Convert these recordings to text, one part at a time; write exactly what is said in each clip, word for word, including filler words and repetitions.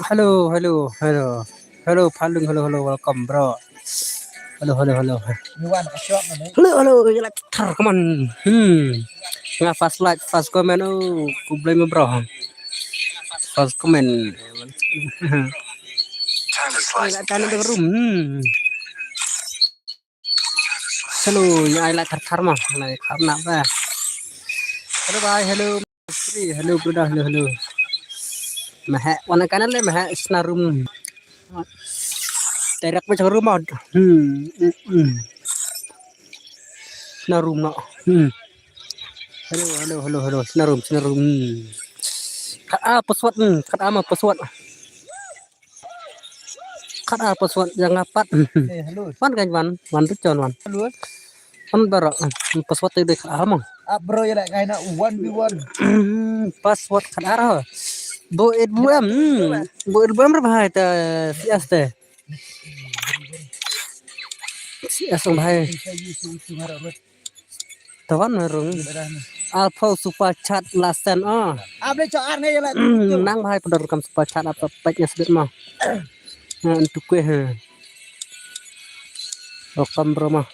Hello, hello, hello. Hello, Palung, hello, hello, welcome, bro. Hello, hello, hello. Hello, hello, you like tar, come on. Hmm. Nga first like, first comment, oh, ku blame bro. First comment. Hello, ya, I like tar tar ma. Hello, bye, hello. Free, hello brother, hello, hello. Maha, wana kanan le maha snarum. Direct ma room out. Hmm, hmm, hmm. Snarum no. Hmm. Hello, hello, hello, hello. Snarum, snarum. Hmm. Kat a password, hmm. Kat a ma password. Kat a password yang apat. Eh, hello. Wan kan wan, wan tu con wan. Hello. Kan barak, eh, password tu dek amang. Ah, bro, ya lah kaina one v one. Password kat arah. Bo et bo em. Hmm. Bo et bo em berapa hai ta C S te. C S ang bahai. Tawan rung. Alpha super chat lasen ah. Able cho ar ne ya lah. Nang bahai pedor kam super chat apa pek nya sedit mah. Nah, untuk kue ha. Welcome bro mah.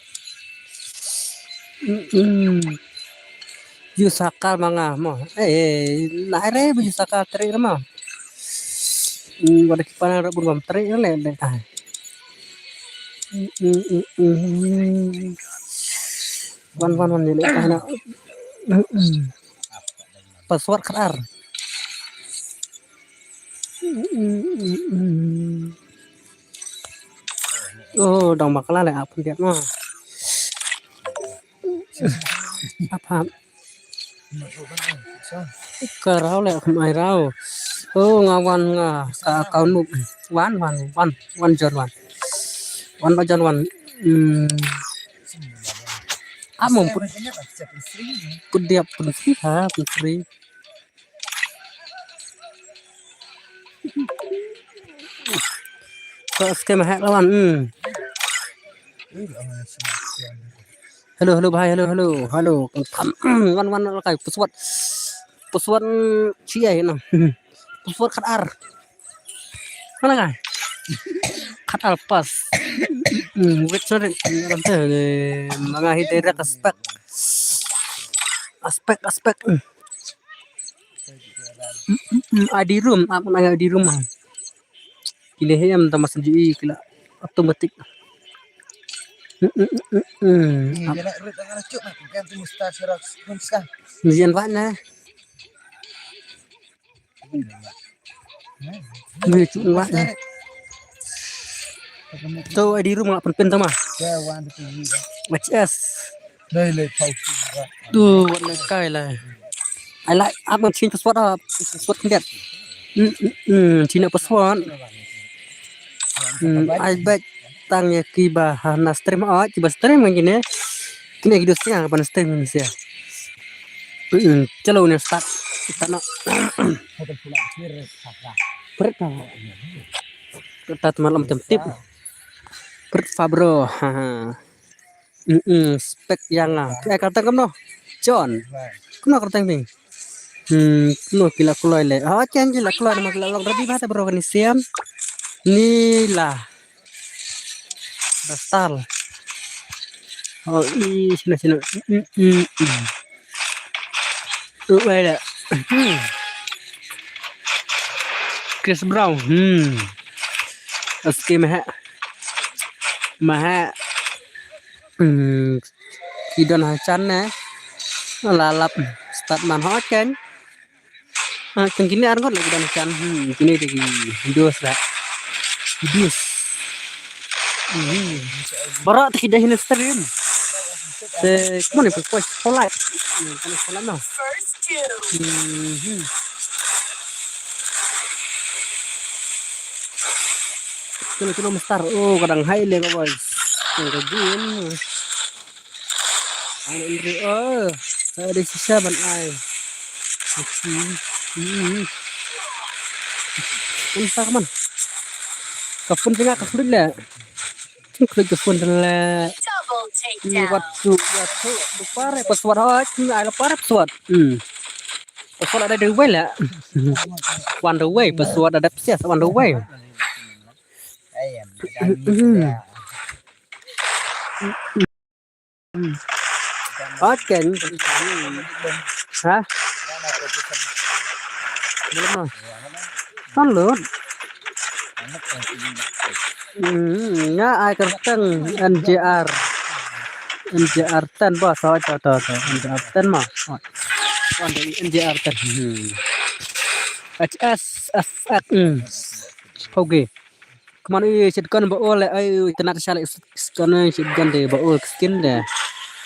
Mm-mm. Yu sakal manga mo. Eh, nai re bu yu sakal tri mo. Hmm, wada kipana ra bun bam tri le le ta. Mm-mm-mm. Wan wan wan le ta na. Mm-mm. Password kat ar. Mm-mm-mm. Oh, dang bakla le ap dia ma. Apa? Ka rau le kum ai rau. Oh, nga wan nga ka account nu. Wan wan wan wan John wan. Wan ba John wan. Hmm. Among put put dia pun free ha pun free. Ka scam hack lawan. Hmm. Hello, hello, bhai, hello, hello, hello. Wan, wan, lakai, password. Password, mm, chi ai na. Password kat ar. Mana kai? Kat ar pass. Hmm, wait, sorry. Ram te, eh, manga hi direct aspect. Aspect, aspect. Hmm. Hmm, hmm, hmm. I D room, apa nanya I D room, ah. Kine hi em tama sen ji kila automatic. Hmm, hmm, hmm, hmm, hmm. Ni dia nak rit dengan cup, kan tu mesti syarat pun sekarang. Ni yang buat nah. Ni cup buat nah. Tu I D room ngap pin tama. Ya, wan tu. H S. Dai lai pau. Tu wat lai kai lai. Ai lai ap ngan change password ah. Password khyndiat. Hmm, hmm, hmm, change password. Hmm, ai bad tang ïa kiba ha na stream ah, kiba stream ngan kine. Kine ki dus tang ban stream ngan sia. Hmm, hmm, chalo ne start. Start na. Pret ka. Pret ta malam tem tip. Pret fa bro. Ha ha. Mm, mm, spek yang ah. Eh, kata kumno? John. Kumno kata ping? Hmm, kumno ki la kloi le? Oh, chen ki la kloi nama ki la long ready ba ta bro kani siam. Ni la. Dastal. Oh, i sino sino. Mm, mm, mm. Wait. Hmm. Chris Brown. Hmm. Aski mah. Mah. Hmm. Ki don ha chan ne. La lap start man ho chen. Ah, chen kine ar ngot la ki don ha chan. Hmm. Kine te ki dos la. Dos. Hmm. Baroh te ki dei hi na stream. Te kumne pun poi polite. Hmm, pun polite no. Hmm. Kilo kilo mestar. Oh, kadang hai le ka boys. Yang ka din. Ang Andrew, oh, ada sisa ban ai. Hmm. Hmm. Kan sa man. Ka phone tengah ka fluid le. Klik ka phone tengah le. Hmm, wat tu, wat tu. Lupa re password hoi. Hmm, ai lupa re password. Hmm. Password ada dawai lah. Wan dawai, password ada pesias wan dawai. Okay. Ha? Belum lah. Kan lut. Hmm, nga ai kyrteng N J R. N J R ten ba sa to to to N J R ten ma. Wan dei N J R ten. Hmm. H S F X. Hmm. Okay. Kman i shotgun ba ol ai internet sha le shotgun shotgun de ba ol skin de.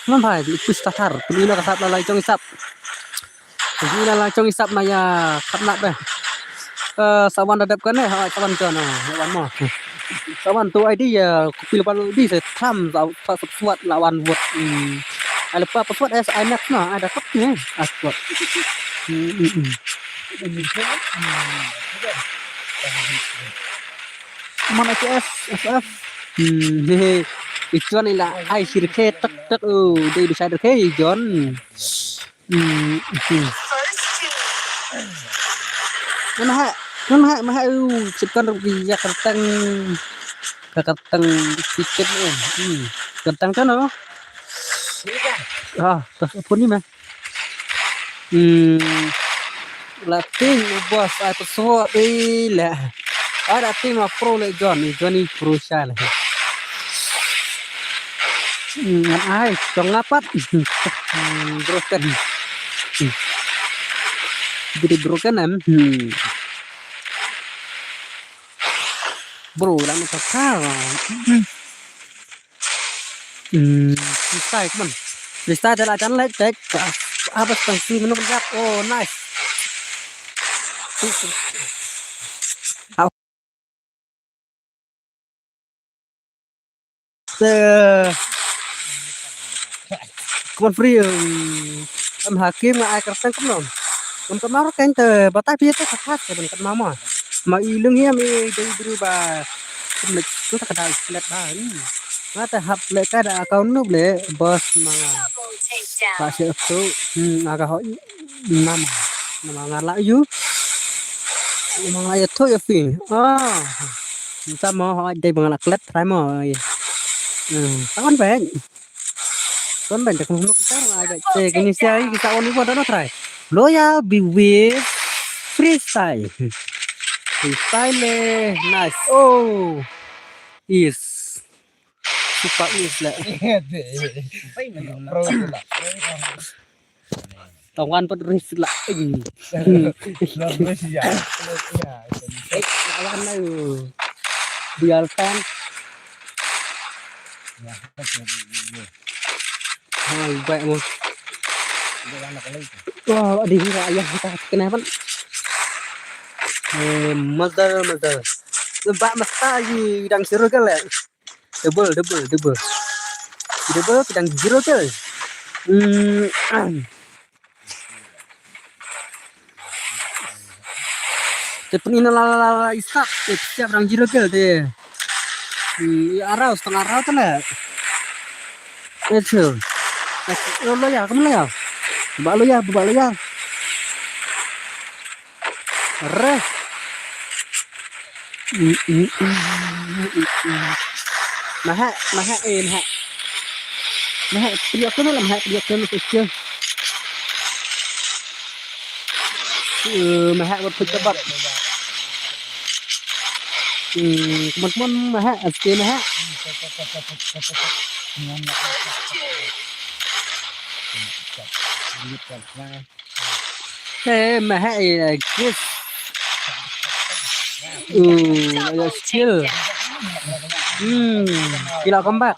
Kman bhai i push tatar. Kman ina ka sap la lai jong i sap. Kman ina la jong i sap na ya khat na be. Eh, sawan da dep kan eh, ha, sawan jon ah, sawan mo. Sawan tu I D ya, kupil balu di se tham sa sa suat lawan wot. Hmm. Ai lepa password S I Max na, ada kap ni, ah, suat. Hmm, hmm, hmm. Mana C S, S F. Hmm, he, he. Ichuan ila ai sirke tek tek, oh, dei bisa dek he, John. Hmm, hmm. Ngan ha, ngan ha, ma ha, uh, cik kan rugi ya kentang. Ka kentang tiket ni. Hmm. Kentang kan, oh? Ah, tu pun ni mah. Hmm. La ting u boss ai password ila. Ai da ting ma pro le John, ni John ni pro sha le. Hmm, ngan ai, jong nga pat. Hmm, broken. Hmm. Jadi broken em. Hmm. Bro, dah nak kata. Hmm. Hmm, freestyle, come on. Freestyle dah lah jalan, tek. Ah, apa tang si menung jap. Oh, nice. Au. Te. Come on, free. Um, em hakim nga ai kyrteng kumno. Ngam kynmaw ruh kein te batai phi te ka khat te ban kynmaw mo. Ma i lung hiam i dei bru ba. Kum lek tu ta ka dal let ba. Hmm. Nga te hap lek ka da account nup le boss ma nga. Ba se tu. Hmm, nga ka hoi. Nam. Nam nga la yu. Nam nga la yu tu yu fi. Ah. Nta mo hoi dei ba nga la klet try mo. Hmm. Tawan bek. Kon ban tak muk tang ai ba che kini sia i kita on iwa dana try. Loya be with freestyle. Freestyle le nice. Oh. Is. Super is le. Pro la. Tawan pat ris la. Lam ris ya. Eh, lawan na. Biar tan. Hai, baik mo. Wah, di hira ayah kita kenapa? Eh, mother, mother. Sebab mesti dang seru kan le. Double, double, double. Double, dang zero ke. Hmm. Te pynina la la la la isap, te siap rang zero kill te. Hmm, i arau, setengah arau te le. Itu. Lo lo ya, kamu lo ya. Ba lo ya, ba lo ya. Re. Maha, maha, eh, maha. Maha, priok tu lah, maha, priok tu lah. Eh, maha, buat pejabat. Hmm, teman-teman, maha, S K maha. Eh, maha, eh, Chris. Uh, ada skill. Hmm, kila comeback.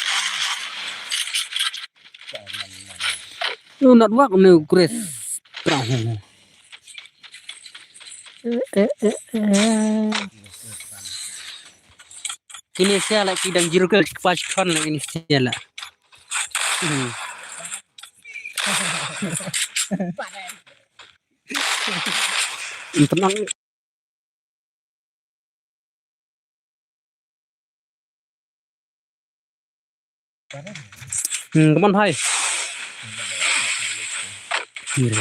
Uh, not work ni, Chris. Terang. Eh, eh, eh, eh. Kini sia la ki dang zero kill, ki pas kon la kini sia la. Hmm. Tenang. Hmm, come on, hai. Kira.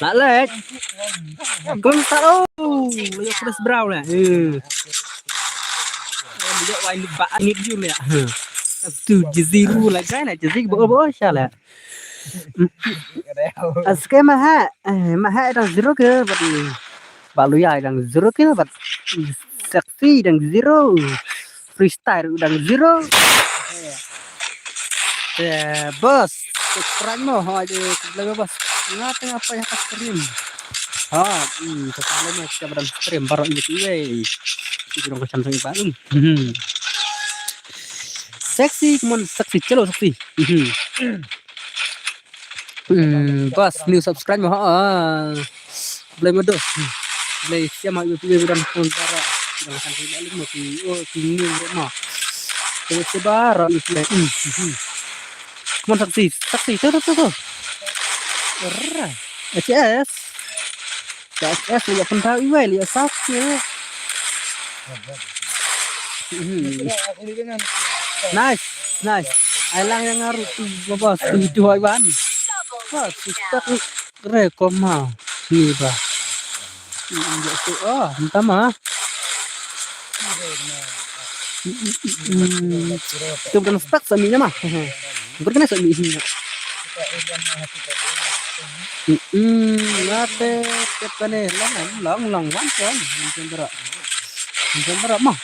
La leh. Kum start, oh, la ïoh first brow la. Eh. La ïoh wai ni ba ni view la. Tu jezi ru la gai na jezi bo bo sha la. Aske ma ha, eh, ma ha dang zero ke, bad ba lu ya dang zero ke, bad sexy dang zero. Freestyle dang zero. Eh, boss, subscribe mo, ho, je, khublei mo, boss. Nga tengah poi ha ka stream. Ha, hmm, khublei mo, kita badan stream, baroh ini tu, wei. Kita dong kacang sini, Pak. Hmm. Sexy, come on, sexy, chalo, sexy. Hmm. Hmm, boss, new subscribe mo, ha. Khublei mo, dos. Khublei, siapa yang itu, udah nonton baroh. Jangan sampai balik mo, ki, oh, ki new mo. Terus ke baroh, ni, play. Hmm, hmm. Come on, sexy, sexy, tu, tu, tu, tu. Alright. H S. Ka H S leh pynthau iwei leh sap ke. Hmm. Nice, nice. Ai lang yang ngaru tu baba tu tu ai ban. Wah, sustak re koma. Ni ba. Hmm, ya tu, ah, entah mah. Hmm, tu bukan stak sami nama. Bukan kena sami sini. Hmm, ngate tep kane long long long wan kan. Chandra. Chandra mah.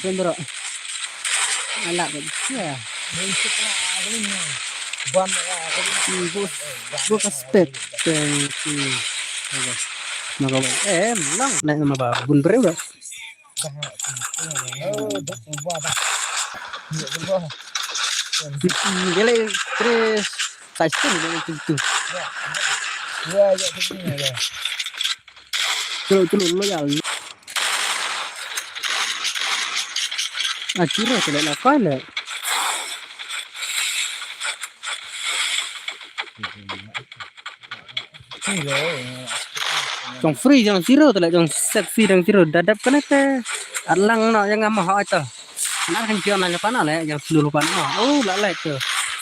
Chandra. Ala ka dia. Bus bus aspek. Thank you. Maka eh long na nama ba bun breu dah. Gele kre sai skin gele tu tu. Chalo chalo lo ya. Ah, chiro chalo la kai le. Jong free jong zero te le jong set free jong zero dadap kane te. Atlang no yang ama ha ta. Nar kan kion la pan le yang sulu pan no. Oh la le te.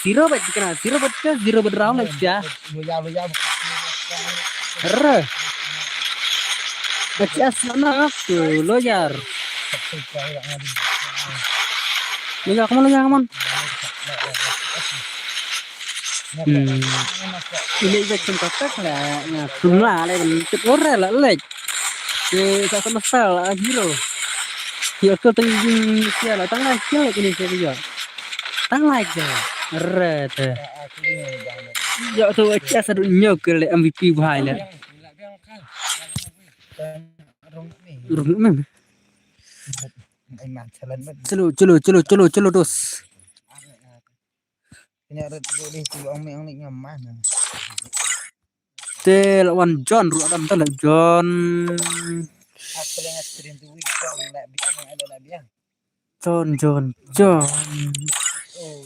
Zero bet kena zero bet ke zero bet round le ya. Re. Baca asal na tu lo yar. Lo yar kamu lo yar kamu. Hmm. Ini baik tempat tak lah. Nah, semua lah yang itu orang lah lek. Ke tak sama salah hero. Hero tu tinggi sia lah tang lah sia ini sia juga. Tang lah je. Red. Ya tu acha sadu nyok ke le M V P bahai le. Rung ni. Chalo chalo chalo chalo chalo dos. Kena red boleh tu ong me ong ni nyaman. Te la wan John ruh adam te la John. Aku lagi stream tu wik John la biang ada la biang. John John John. Oh.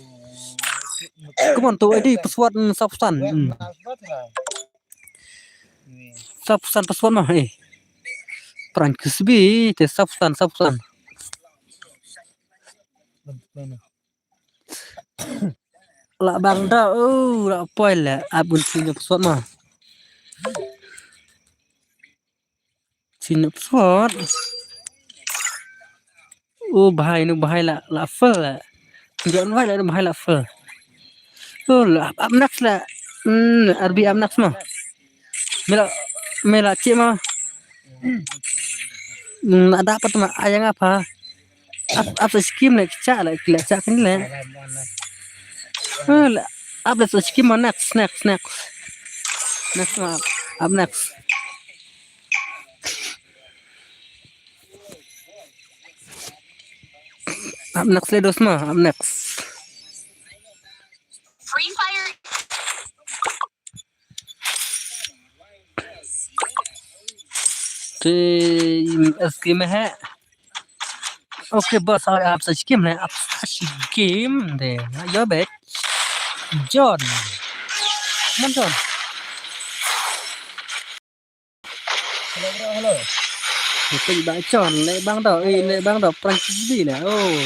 Come on tu I D password sap san. Hmm. Sap san password mah eh. Prank Kisbi te sap san sap san. La bang da oh la poi le abun sing password mah. Sing password. Oh bahai nu bahai la la full la. Ndio nu bahai la nu bahai la full. Oh la up next la. Hmm, R B up next mah. Mela mela cik mah. Hmm, ada apa tu mah ayang apa? Ap ap skim lek cak lek lek cak ni lek. Eh, lek ap lek skim mah next next next. Next mah ap next. Ap next le dos mah ap next. Free Fire. Te S K meh. Okay boss, I have such game, I have such game. There, your bet. John. Come on, John. Hello bro, hello. Ito ba John, le bang daw, eh, le bang daw, prank di na. Oh.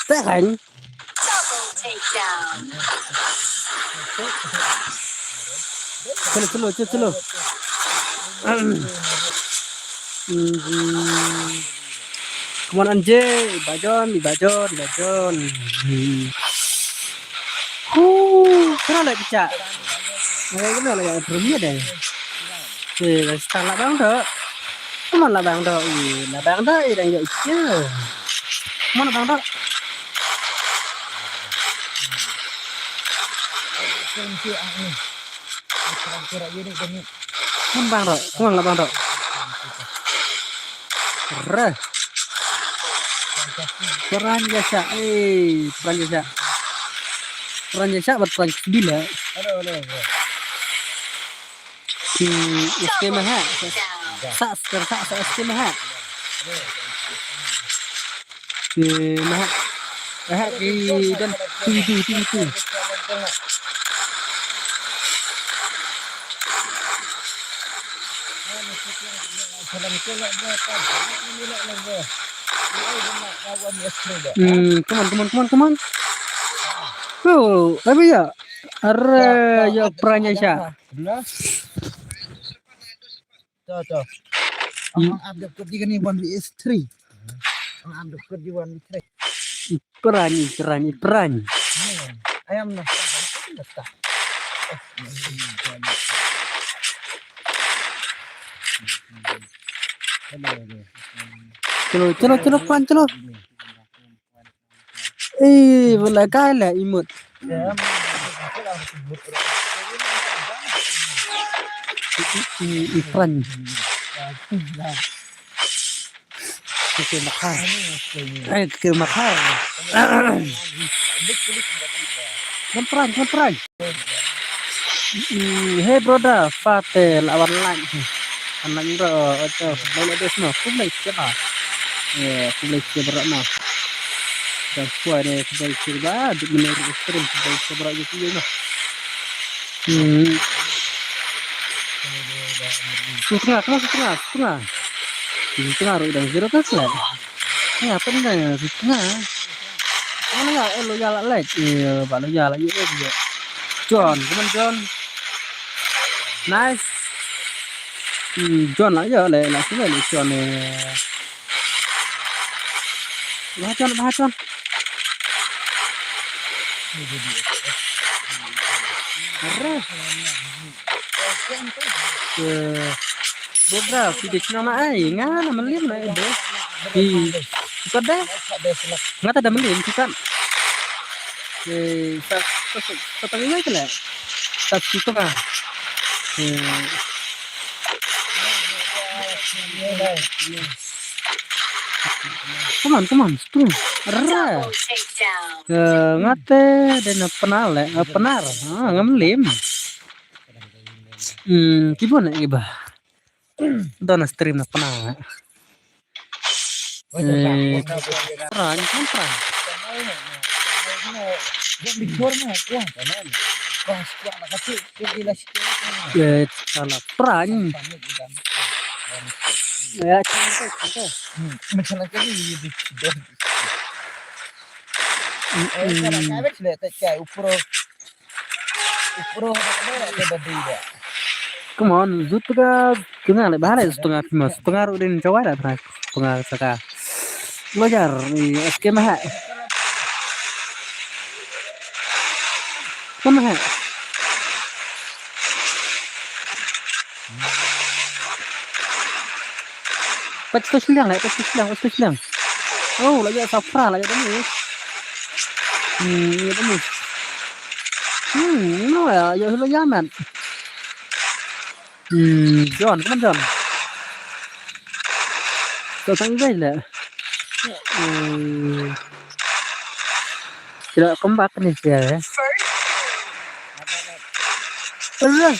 Te kan. Chalo, chalo, chalo, chalo. Come on, Anjay. Ibajon, ibajon, ibajon. Huh, kena lagi cak. Ai, kena lah ya, belum ya deh. Eh, dah start lah bang dah. Come on lah bang dah. Eh, lah bang dah, eh, dah ya, iya. Come on lah bang dah. Come on bang dah. Come on lah bang dah. Re. Peran jasa. Eh, peran jasa. Peran jasa buat peran bila. Hello, hello, hello. Hmm, S K Maha. Sa, sa, sa, sa, S K Maha. S K Maha. Maha, eh, dan. Tu, tu, tu, tu. Hmm, come on, come on, come on, come on. Oh, tapi ya. Are, ya, peran jasa. Benar. To, to. Hmm. Ang update ko di kani one v three. Ang update ko di one v three. Peran, peran, peran. Hmm. Ayam na. Na. Chalo, chalo, chalo, peran, chalo. Eh, wala kai la imut. I, i, i, peran. Kikir makhar. Eh, kikir makhar. Peran, peran. Mm, hey brother, fate la wan like. Anak ndo, oto, khublei la des no, khublei chibra. Eh, khublei chibra no. Dan kuai ne, khublei chibra, duk mene ru stream, khublei chibra gitu ya no. Hmm. Setengah, setengah, setengah, setengah. Setengah ru dan zero ka sle. Ya, apa ni dah setengah? Mana ya, eh, lo ya la lek. Iya, ba lo ya la, iya, iya. John, come on, John. Nice. Hmm, John la ya, le, la sini, le, John, eh. Ba John, ba John. Re. Eh. Bobra, phi dei shnong na ai, nga na Mylliem na ai, bro. Phi, phi kat de? Nga ta da Mylliem, phi kat? Eh, sa, sa, sa, sa tang iwei kele. Sa phi tu ka. Eh. Come on, come on, tu. Ra. Eh, nga te de na Pnar le, eh, Pnar. Ah, nga Mylliem. Hmm, ki bun eh, iba. Don na stream na Pnar. Eh, Pnar, ni kan Pnar. Eh, salah Pnar. Ya, cantik, cantik. Hmm, macam lagi ni, dia, dia. Hmm, hmm. Come on, zut ka, tunga le bahare tunga pima, tunga ru din jawai da tunga, tunga saka. Lojar, ni S K Maha. Maha. Peit sliang, peit sliang, peit sliang. Oh, la ïa sa phra, la ïa demi. Hmm, ïa demi. Hmm, no, ïa, ïa, la ïa man. Hmm, John, come on, John. Sa sang gai le. Hmm. Sila comeback ni sia, eh. Alah.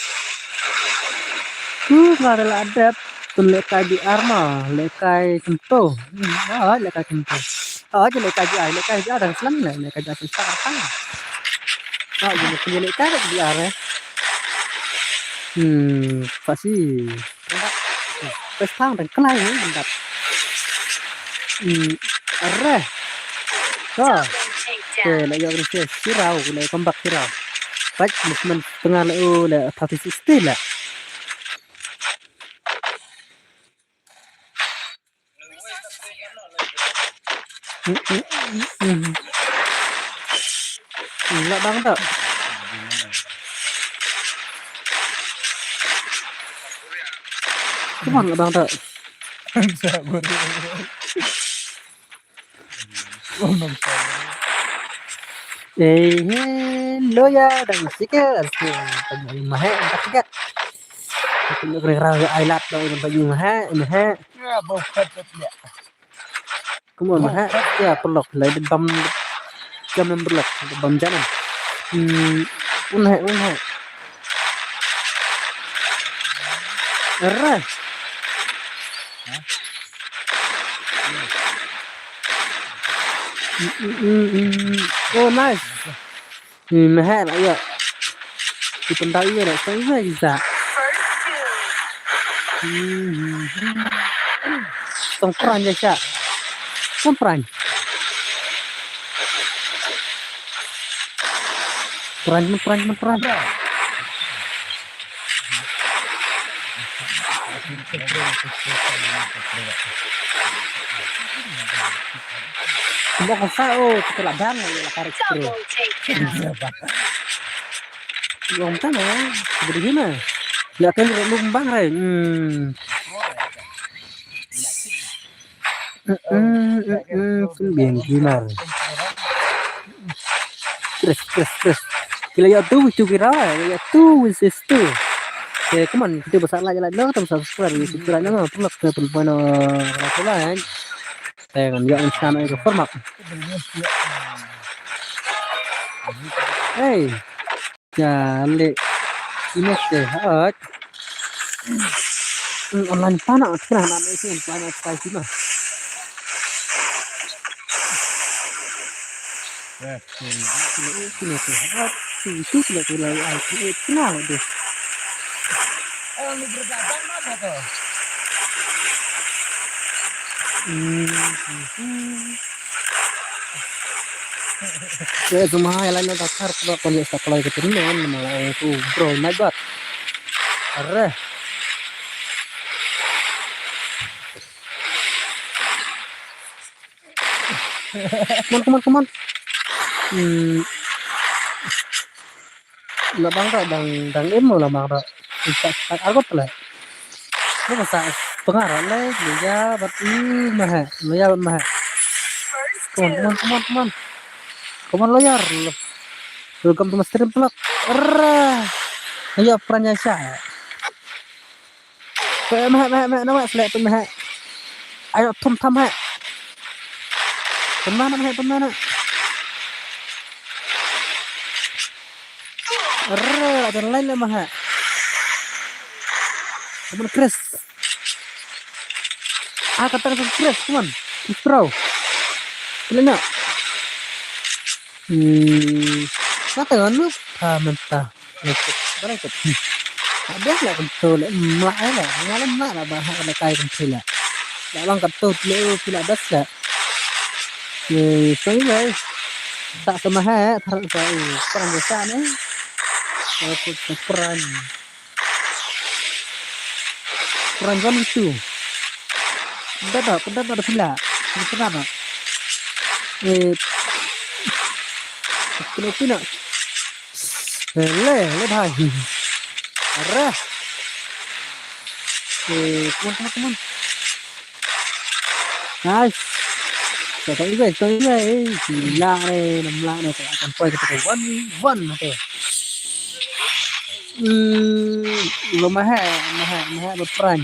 Huh, nga rela dep. Tun lehkai B R ma, lehkai kynto. Hmm, ah, lehkai kynto. Ah, je lehkai B R, lehkai B R dang slam le, lehkai B R slam slam. Ah, je lehkai, lehkai B R, eh. Hmm, pasi. Pes pang dang klai, eh, mantap. Hmm, are. Ka. Ke, la ïa kren sirau, la comeback sirau. Peit, movement tengah la, oh, la thirty sixty la. Hmm, hmm, hmm, hmm. Hmm, la bang tak? Come on, abang ta. Eh, hello ya, dang sike, aske, pagi mahe, entah sike. Aku nak kena kerang ai lat dong, pagi mahe, mahe. Come on, mahe. Ya, pelok, lai dam, jam enam belas, dam jam enam. Hmm, un hai, un hai. Erre. Mm, mm, mm, mm. Oh, nice. Hmm, mahe lah, ya. Di pentau iya lah, so iya bisa. Hmm. Tong peran je, Cak. Tong peran. Peran, peran, peran, peran. Ba ka sa, oh, kita lah bang, ya, lah karik, bro. Long time, eh. Beri gimana? Lah kan lu bang, Rai. Hmm. Mm, mm, mm, mm, sun biang ginar. Terus, terus, terus. Kila ya tu, tu kira, ya tu, sis tu. Okay, come on, kita besar lagi lah, no, kita subscribe, subscribe, no, perlu kita perlu mana, perlu kan. Tengok, ya, insya Allah, itu format. Hey. Ka leh. Ine te hot. Hmm, online pana kena na me sin pana spicy ma. Kena te hot. Itu kena te lai ai kena te. Hmm. Ke semua yang lain dah kar, sebab kau lihat sekolah ke sini kan, malah itu bro, my God. Arre. Come on, come on, come on. Hmm. La bang da dang dang im la bang da. Isa tak agot le. Lu masa pengar le, lu ya bat i mahe, lu ya bat mahe. Come on, come on, come on, come on. Come on, lawyer. Welcome to my stream vlog. Arre. Ayo, peran ya sha. Pe meh, meh, meh, na meh, selek tu meh. Ayo, thum tham heh. Pynmana meh, pynmana. Arre, la jan lain le meh. Come on, Chris. Ah, kata kata Chris, come on. Chris Pro. Kena nak. Hmm. Kata kan lu? Ha, mentah. Lekut, balaikut. Habis lah kentut, leh mlak ai lah. Ngalah mlak lah, bah, ha, kena kai kentut lah. Dah bang kentut, leh, oh, pila das lah. Eh, sorry, guys. Tak sama hai, eh, tarik saya. Peran biasa ni. Lekut, peran. Peran one itu. Pedan tak, pedan tak ada pila. Pedan tak. Eh, pila, pila. Eh, le, le, bhai. Arre. Eh, come on, come on, come on. Nice. Sa tang guys, tang guys. Eh, gila ni, enam lah ni. Tak akan poi kita ke one one tu. Hmm, lo mahal, mahal, mahal berperan.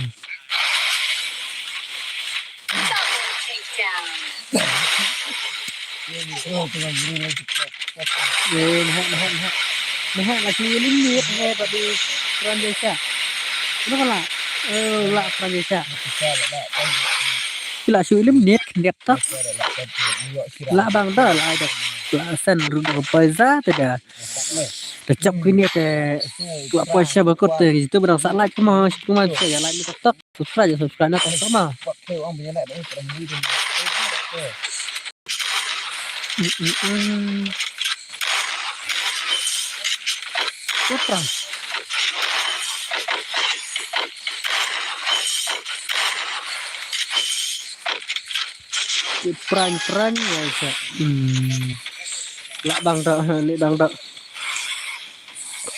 Eh, mehak, mehak, mehak. Mehak la shu eliminate, mehak ba di peran jai sha. Kenapa la? Eh, la peran jai sha. Ki la shu eliminate, khyndiat tak. La bang da, la ai da. La send ruh da ka paisa te da. Da chap kine te. La paisa ba kut te, jitu ba dang sah like kumno, kumno te, ïa like ni tak. Subscribe, subscribe na tak sama. Mm, mm, mm. Subscribe. Prank, prank, ya, ya. Hmm. Lah bang dah, ni bang dah.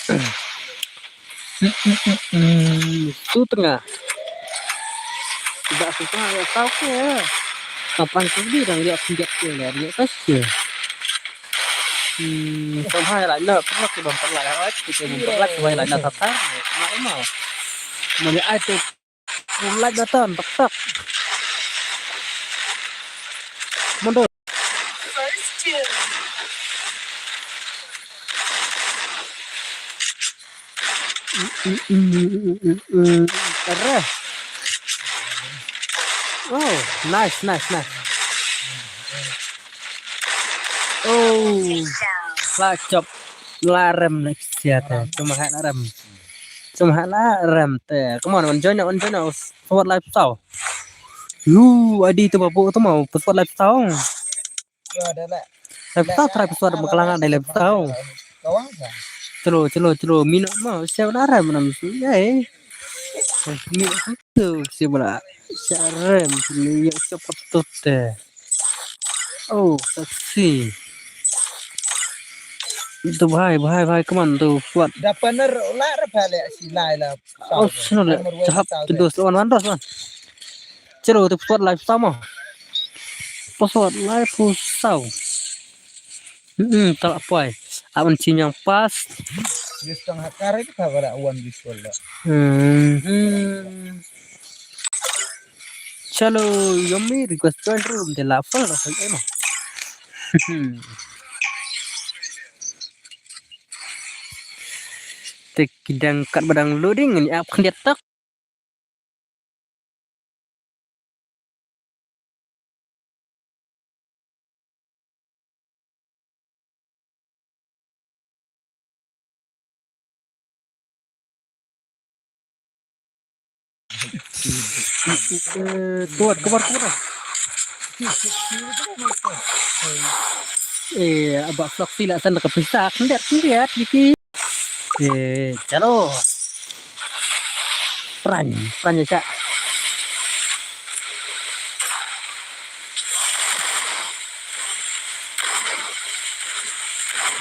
Hmm, hmm, hmm, hmm. Tu tengah. Ba su ta ya tau ke. Kapan su di dang ya khyndiat ke le ya ta ke. Hmm, somehow la no, pernah ke bang pernah ya, kita bang pernah ke la na tatar. Na mau. Mana ai tu, like button, tak tak. Mundur. First two. Arre. Oh, nice, nice, nice. Oh, la chop, la rem na sia te. Cuma hai la rem. Cuma hai la rem te. Come on, on join, on join. Forward live sao. Yu, adi tu babu tu mau, forward live sao. Live sao, try forward, makalang ada live sao. Chalo, chalo, chalo. Minot mo, siapa dah rem nam su, ya eh. Minot tu siapa dah? Siapa rem? Ni ya siapa tu te? Oh, taxi. Tu bhai, bhai, bhai, come on, tu kuat. Dapaner la ra pale si lai la. Oh, sino le. Chahap tu dos, one, one, dos, one. Chalo, tu forward live sao mo. Forward live sao. Hmm, tak apa. Awan sinyang pas. Dia setengah kare kita pada awan di sekolah. Hmm. Chalo, Yomi request join room de la fal ra sai eno. Te ki dang kat ba dang loading ni ap khyndiat tak. Eh, tuat, kubar, kubar. Eh, abak flok sila san ka pisa, kendet, kendet, Vicky. Eh, chalo. Pran, pran ya, Cak.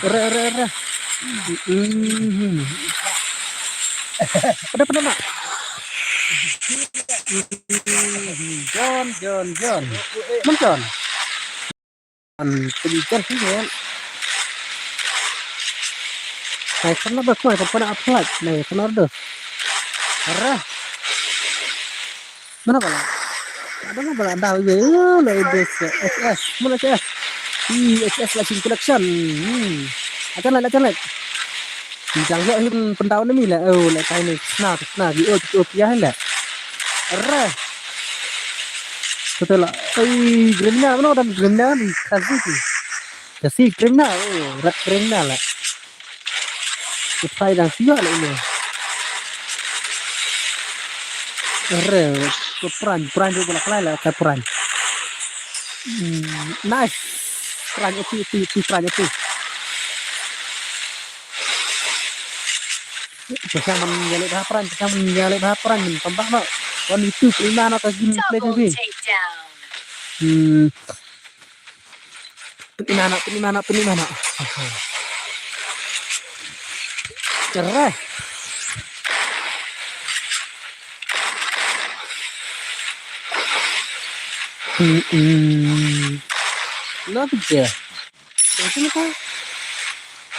Re, re, re. Hmm. Pada, pada, nak. John, John, John. Mun John. An pynjar hi kan. Hai kan na ba koi kan pana aplat. Nai kan order. Arah. Mana bala? Ada mana bala? Ada ibe. Oh, la ibe. H S. Mana H S? Ih, H S la sing collection. Hmm. Akan la, akan la. Jang yo hin pendau ni mi la. Oh, la kai ni. Sna, sna di oh, oh pia la. Re. Betul la. Ai, gremna mana orang gremna ni? Kasih tu. Kasih gremna. Oh, rat gremna la. Kutai dang siwa la ini. Re, pran, pran juga la kelai la, pran. Hmm, nice. Pran itu, itu, itu, pran itu. Pasang man jalik ha pran, pasang man jalik ha pran, tambah no. Wan itu kelima no ka game play tadi. Hmm. Pynimana, pynimana, pynimana. Cerah. Hmm, hmm. Kenapa dia? Macam apa?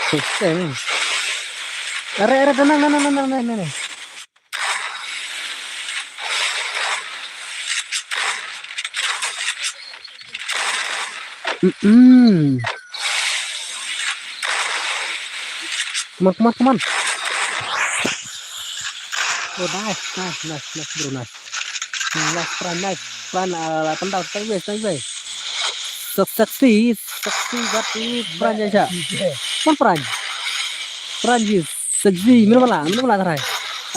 Susah ni. Arah, arah, tenang, tenang, tenang, tenang, tenang. Mm-mm. Come on, come on, come on. Oh, nice, nice, nice, nice, bro, nice. Nice, pran, nice. Pran, uh, pendau, stay away, stay away. So sexy, sexy, but pran ya, ja. Come on, pran. Pran ya, sexy. Mana mana, mana mana, try.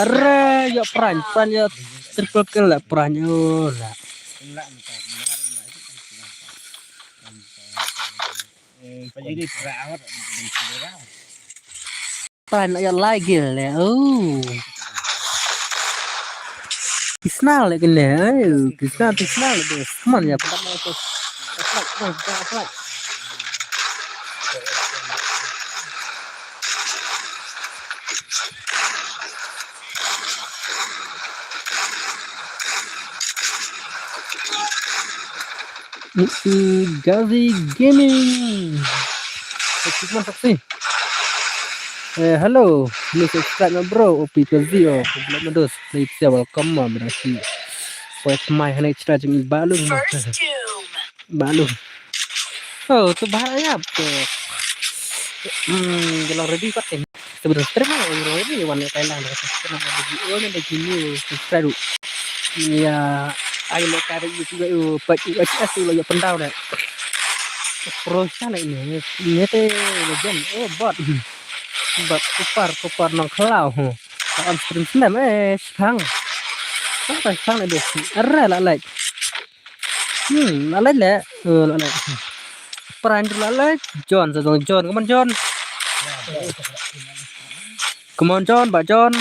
Arre, ya pran, pran ya. Triple kill la, pran ya, la. Pran ya, lai kill la. Oh. Tisna la kene, eh. Tisna, tisna la, bes. Come on ya, pran ya, bes. Attack, bes, attack. Mm, Gazi Gaming. Saksi, come on, saksi. Eh, hello. Ni subscribe na bro. O P Gazi, oh. Belum medus. Ni siap welcome ma berasi. Buat mai hana cerita jeng balung. Balung. Oh, tu bahar ayap tu. Hmm, kalau ready pat eh. Sebenarnya terima orang ready wan kai lang dah. Kena ada di oh ni dah gini subscribe. Ya, ai lo kari juga u pat u S S lo ya pendau dah. Pro sana ini. Ini teh legend. Oh, bot. Bot kupar, kupar nang kelau. On stream slam eh, sang. Apa sang dah. Arah lah like. Hmm, la leh leh. Eh, la leh. Pran la leh. John, sa John, John, come on John. Come on John, ba John.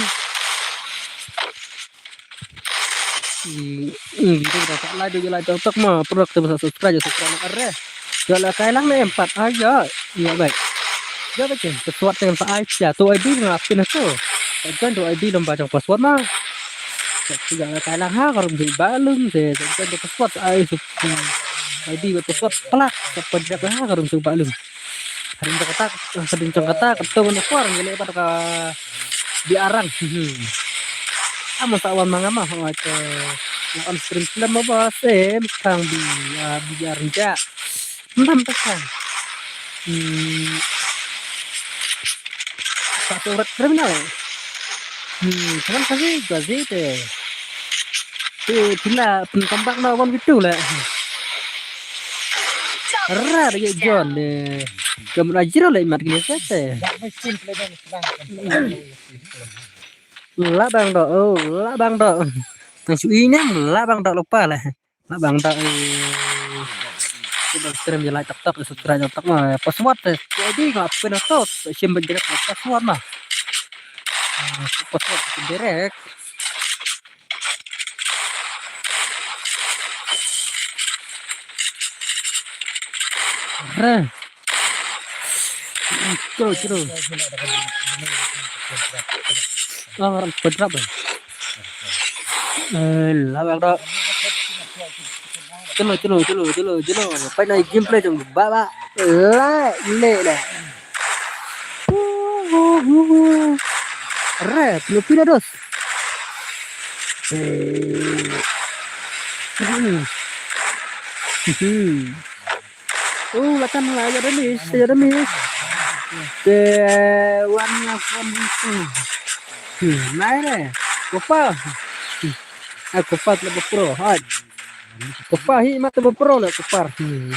Hmm, hmm, kita dah tak leh, dia leh tok ma, produk tu pasal subscribe, subscribe nak arah. Dia lah kai lang ni empat aja. Ya baik. Dia baik. Sesuatu yang tak ai sia tu ai ding lah pin tu. Kan tu ai ding lom ba jong password ma. Sa tiga la kai lang ha, ka rum jong ba lum, sa, sa, sa, sa, password, ai, sa, ai, di, password, plak, sa, pendek ha, ka rum jong ba lum. Ka rum jong kata, ka rum jong kata, ka tu, ka kwar, ngi leh pat ka, di arang. Amo sa wan ma nga ma, ha, ka, on stream film ma ba, sem, kang bi, ah, bi arang ja. Ndam ta sa. Hmm. Sa tu rat kriminal. Hmm, kaman kasi kasi te. Te pila pun comeback na one v two la. Ra de John de. Kamu ajiro la imat kini sa te. La bang do, oh, la bang do. Tang su inyam la bang do lupa la. Na bang ta, eh, kita stream je like tak tak, subscribe tak tak ma. Password te, jadi ngap kena tot, sim ben direct password ma. Ah, password direct. Re. Chalo, chalo. Ah, ngarang pedrap eh. Eh, la bang do. Chalo, chalo, chalo, chalo, chalo. Pai na gameplay jong ba ba. La, le, le. Re, pilo pilo dos. Eh. Hmm. Hmm. Oh, la kan la ya damis, ya damis. Te wan ya wan itu. Hmm, nai re. Kopa. Hmm. Ah, kopa la bapro. Hai. Kopa hi mata bapro la kopar. Hmm.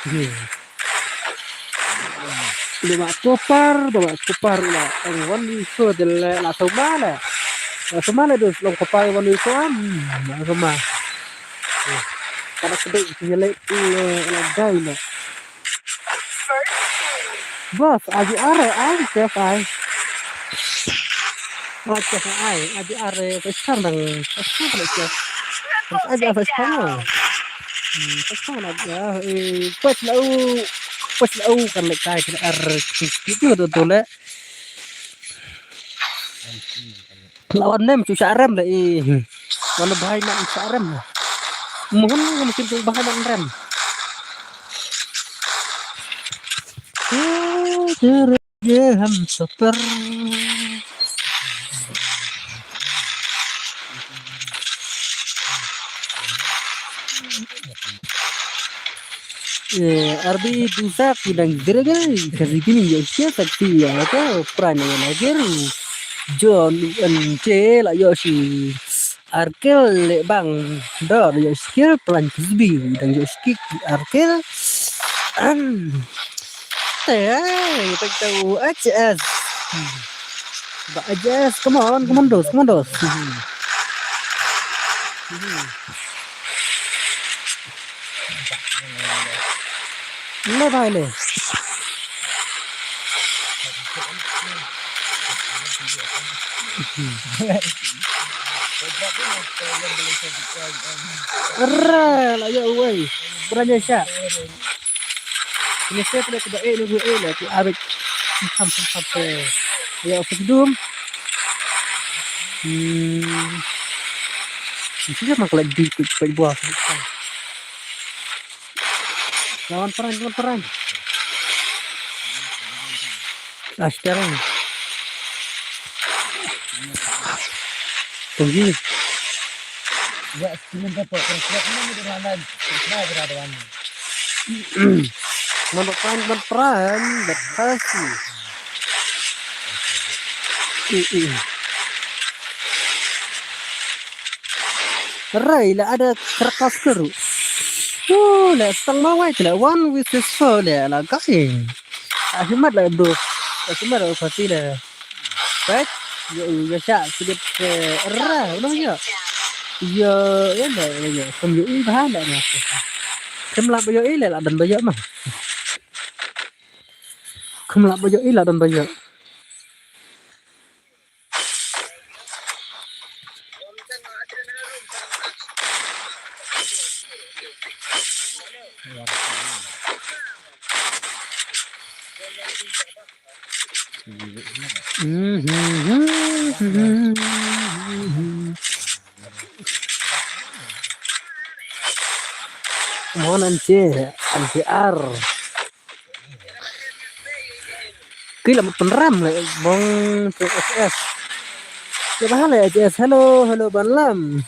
Hmm. Ba kopar, ba kopar la. Ang wan itu de la soma la. La soma la dos long kopar wan itu am. La soma. Kada sedek sini lek, eh, lek dai lek. Bos, aji are ai chef ai. Ai chef ai, aji are ko sang dang, ko sang dang chef. Bos, aji are sang. Hmm, ko sang dang, eh, pas lau, pas lau kan lek kai kan ar, itu tu tu lek. La wan nem chu sha rem da i. Wan bhai man sha rem. Mohon ngam kin chu bhai man rem. Ye ham super. Eh, arbi dusa ki dang gerege, kasi kini ya sia saksi ya, ka prana ya lager. John N J la yo si arkel le bang. Da yo skill plan kisbi dang yo ski arkel. Am. Te, tak tahu H S. Ba H S, come on, come on dos, come on dos. Le bhai le. Arre, la ya uwei. Berani sha. Ini saya tidak tidak eh nunggu eh lah tu abis. Sam sam sam. Ya, apa dum? Hmm. Sila ma kala di peit peit bua. Lawan perang, lawan perang. Astaga. Tunggu. Ya, sini dapat perang. Ini dengan lain. Nah, berada. Nampak perang, nampak perang. Berkasi. Rai la ada kertas keru. Oh, la sang mawai la one with the soul la la kai. Ahimat la do. Ahimat la pati la. Right? Yo yo sha sedip ke ra no yo. Yo yo la yo. Kum yo i ba la na. Kum la yo i la la dan ba yo ma. Kum la ba yo i la dan ba yo. Mon an che an che ar. Ki la mut pynram le bong tu H S. Ya ba le H S. Hello, hello Banlam.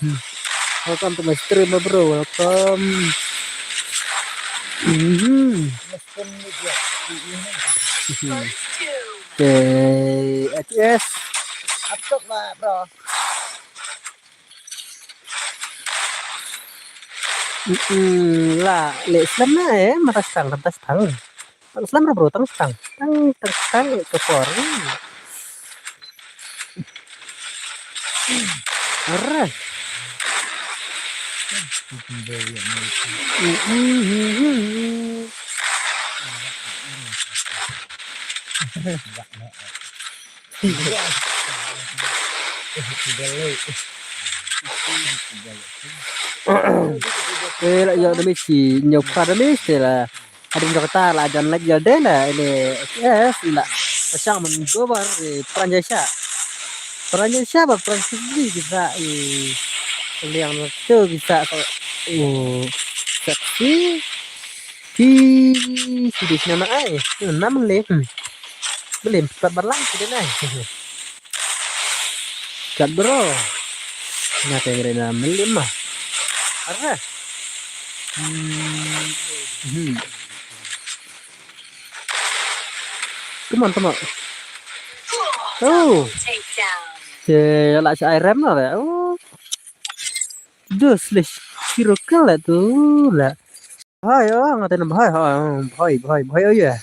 Welcome to my stream, bro. Welcome. Mhm. Okay, H S. Up top lah, bro. Mm, la le slem na eh mata stang mata stang. Tang slem bro tang stang. Tang tang stang eh ke por. Arre. Mm, mm, mm, mm. Eh, la ïa da misi nyau pha da misi la. Adin dokta la jan lek ïa de la ini. Yes la. Pasang men gobar eh, pran ja sha. Pran ja sha ba pran sigi kita eh. Liang tu kita ko. Oh. Seksi. Ti ti di sini ai. Nam le. Hmm. Beli empat balang ti dei. Kat bro. Nga te ngere na melim mah. Arah. Hmm. Hmm. Come on, come on. Oh. Te la sa ai rem no re. Oh. Dos le. Siro kala tu la. Bhai, oh, nga tena bhai, ha, bhai, bhai, bhai, oh, yeah.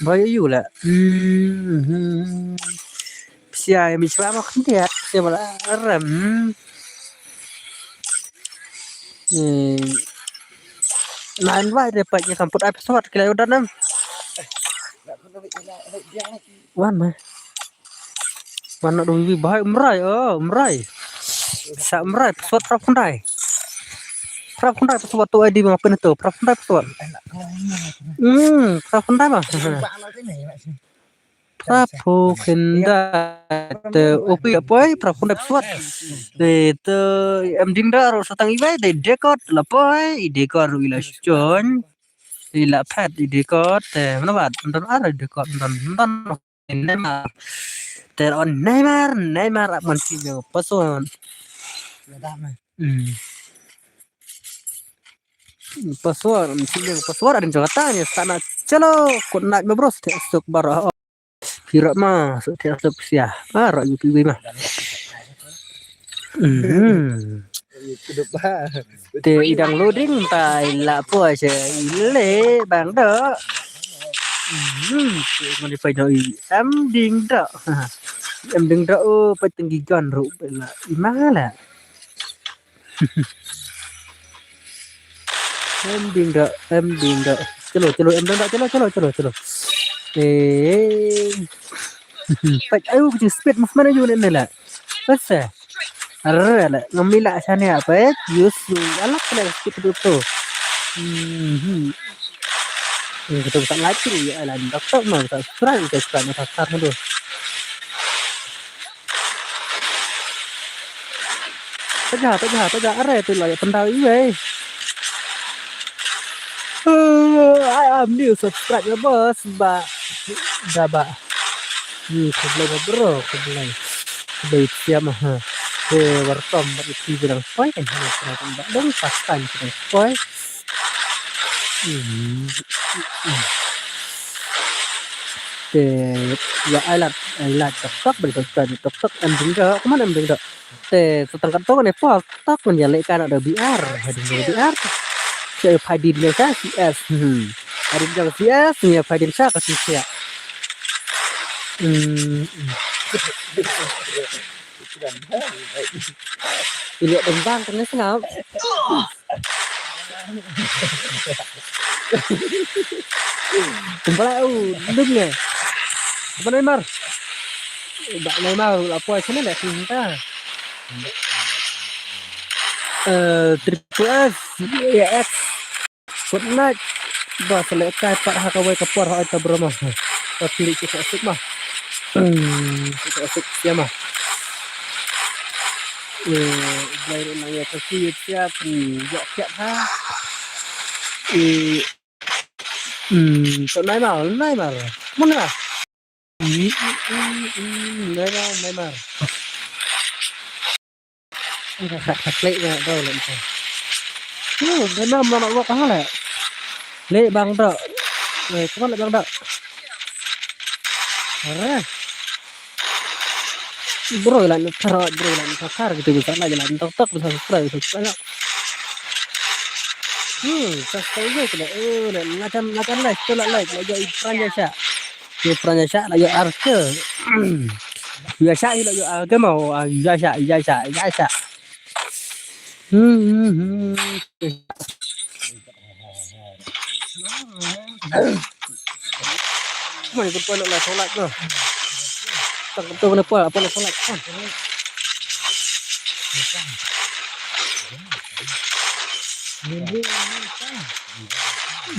Bhai, oh, you lah. Hmm. Sia, mi chwa ma kham dia, sia bala ram. Hmm. Nan wai de pa nya kamput ai pesawat kila udah nam. Wan ma. Wan na dong wi bhai umrai, oh, umrai. Sa umrai pesawat prap kundai. Prap kundai pesawat tu ai di ma pin tu, prap kundai pesawat. Hmm, prap kundai ma. Prap kundai te upi apoi prap kundai pesawat. Te te em ding da ro satang ibai de dekot la poi, i dekot ro ila chon. Ila phet i dekot te mana bat, don ar i dekot, don, don. Neymar. Ter on Neymar, Neymar ap man si jong password. Hmm. Password, man si jong password ada jong kata ni sana chalo kut nak ma bros te suk bar. Pira ma suk te suk sia. Ah, ro U P B ma. Hmm. Te i dang loading ta i la poi se i le bang da. Hmm, te ngan i pai da i em ding da. Em ding da o pai tenggi gan ru pai la i ma la. Em ding da, em ding da. Chalo, chalo, em ding da, chalo, chalo, chalo, chalo. Eh. Pai ayu ki speed movement ayu ne la. Pase. Arre la, ngam ila shane apa eh? Yus, alak la speed tu tu. Hmm. Ini kita tak lagi ya, ala doktor mah tak subscribe, kita subscribe mah tak tu. Taja, taja, taja, are tu lah, ya, pendal iwei. Eh, I am new subscribe ya, bos, ba, da ba. Hmm, khublei ba, bro, khublei. Khublei siam, ha. Eh, welcome, ba, iti bilang poi, kan, ha, bilang poi, dong, pas time, bilang poi. Hmm. Te, ya, ai lat, ai lat, tok, tok, beri tok, tok, tok, em, ding, tok, kemana, em, ding, tok? Te, sa tang katto ne pol, tok, ngan ïaleh ka na da B R, hadien da B R. Sa ïa phai dien ïa ka C S. Hmm. Hadien da C S, ïa phai dien sa ka C S. Hmm. Ïaleh dang bang kane sngap. Kumba la u dum ne. Kumba Neymar. Ba Neymar la poi sini le sini ta. Eh, triple S, ya X. Fortnite. Ba selek kai pat ha kawei ka por ha ta broma. Ta pili kita sik mah. Hmm, kita sik siapa? Eh, Blai nang ya kasi siap. Hmm, ya siap ha. Eh, hmm, so Neymar, Neymar. Mana? Hmm, hmm, hmm, hmm, Neymar, Neymar. Ka, ka, ka klik na, bro, leh bang. Yo, Neymar mana buat kah leh? Leh bang, bro. Leh, cuman leh bang, bro. Arre. Bro, lah ni thar, bro, lah ni thar, gitu, bisa lah, lah ni tok, tok, bisa subscribe, bisa subscribe. Hmm, subscribe juga, kena. Eh, nak, nak, nak, like, tu nak like, nak jadi peran jasa. Ïa pran ïa shah la ïa ar ke. Ïa shah ïa la ïa ar ke mo. Ah, ïa shah, ïa shah, ïa shah. Hmm, hmm, hmm. Mo ïa pran la solat no. Tak betul kena pran, pran la solat.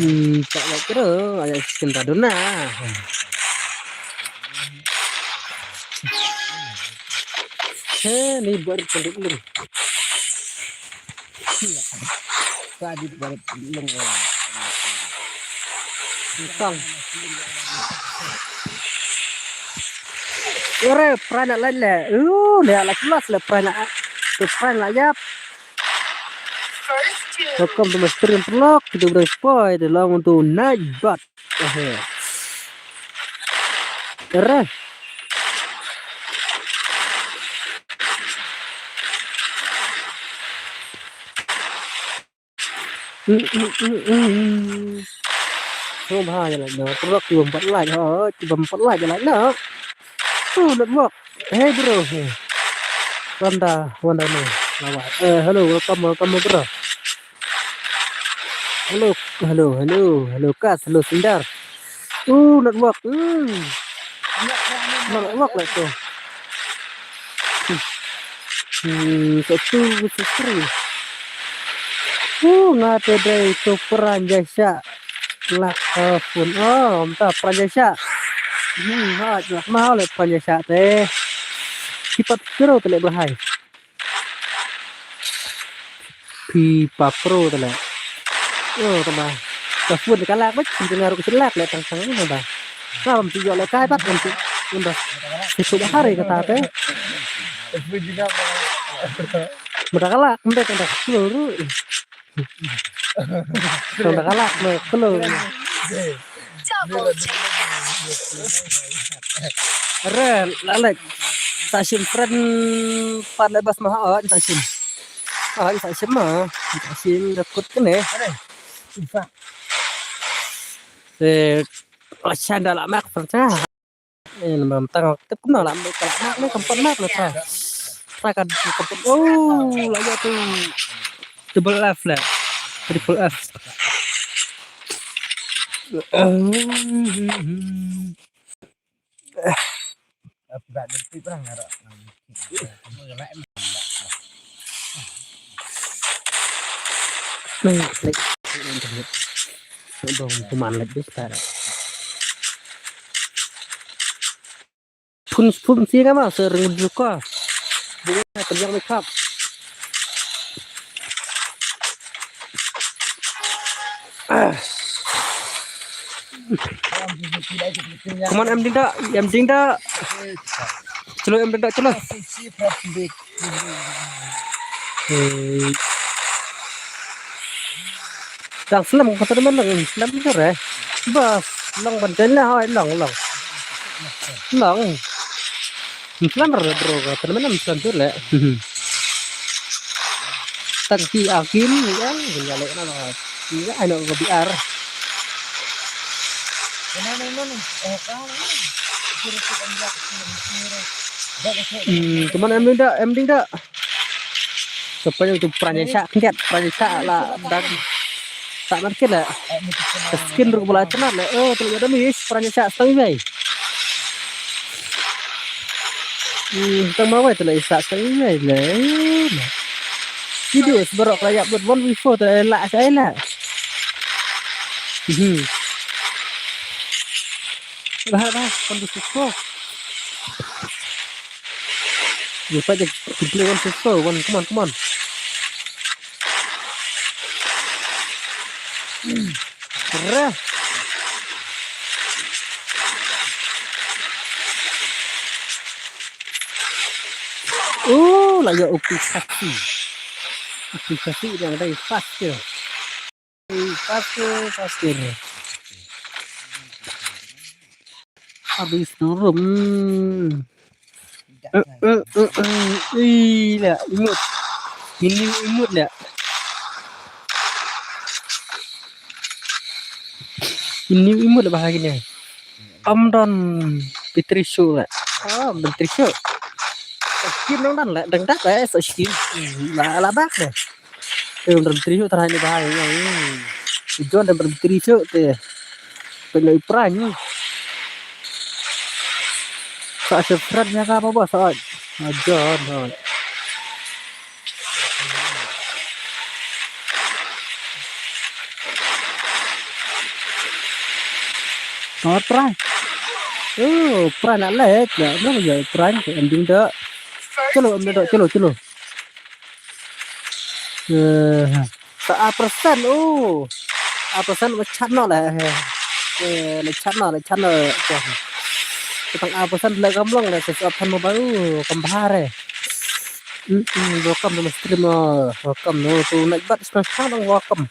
Hmm, tak baik kira, ayah cinta dona. He, ni buat pendek ni. Tadi buat pendek. Tang. Ore, pran nak lain le. Uh, le la kelas le pran nak. Tu pran nak yap. Welcome to my stream vlog. Kita udah spoil the long to night but. Eh. Ore. Hmm, hmm, hmm, hmm. Sngewbha ïa lait noh. Paralok, ki bym pat lait, ho, ki bym pat lait ïa lait noh. Tu network. Hey bro. Wanda, Wanda ni. Lawat. Eh, hello, welcome, welcome bro. Hello, hello, hello, hello Kas, hello Sindar. Uh, network. Hmm. Network lah tu. Hmm, satu, satu. Uh, nga te dei tu pran jasa. Lak, uh, phone. Oh, mynta pran jasa. Hmm, ha, lak mau le pran jasa te. Kipat kero te le bahai. Phi pa pro tala. Yo, tala. Ka phone ka lak bad, ka ngar ka lak le tang tang tala. Ka bam ti yo le kai pat bam ti. Unda. Ti tu bahar ka ta te. Mata ka lak, mata ka lak. Luru. Mata ka lak, mata ka lak. Double tap. Re, lalek. Sa shim friend pat le bas ma ha, sa shim. Ah, sa shim ma. Sa shim da kut kene. Se, la shanda la mak friend sa. Eh, namar tang tip kumno la mak, la mak ne kam pat mak ne tra. Tra ka kam pat. Oh, la ya tu. Double F le. Triple F. Phun phun si kama sering juga. Dia kerja makeup. Come on, em ding da, em ding da. Chalo, em ding da, chalo. Dang slem ka tournament, dang slem ka re. Bas, long ban chen la, hoi, long, long. Long. Slem re, bro, ka tournament slem tu le. Tang ki akin, ya, ya le na, ya, ai no ka B R. Hmm, come on, em ding da, em ding da. Ka pynïoh tu pran ïa shah khyndiat, pran ïa shah la dak. Sa mar kit la. Ka skin ruh ba la chnat la. Oh, tu ïa da miss, pran ïa shah stang iwei. Hmm, tang ma wei tu la ïa shah stang iwei la. Video sbarok la ïa buat one v four tu la shah la. Hmm. Dah, dah, one v four. You fight the, you play one v four, one, come on, come on. Rah. Oh, la ïa upi saksi. Upi saksi dia ada fast ke. Fast ke, fast ke. Habis turun. Eh, eh, eh, eh. Ih, la, imut. Ini imut la. Ini imut la bahagi ni. Am don Patricio la. Ah, Patricio. Skin nang dan la, dang dak la, skin. La, la bak deh. Eh, Ram Tri hu trai ni bahai. John Ram Tri hu te. Pynlai pran ni. Sa se frat nya ka ba ba sa. John. Tawat pran. Oh, pran nak lek. Ya, no ya pran ke ending dak. Chalo, em dak, chalo, chalo. Eh, sa a persen, oh. A persen ba chat no le. Eh, le chat no, le chat no. Tang a persen le kam long le, sa a persen mo baru kam bahar eh. Hmm, hmm, welcome to my stream, oh. Welcome, no, to nak bat sa welcome.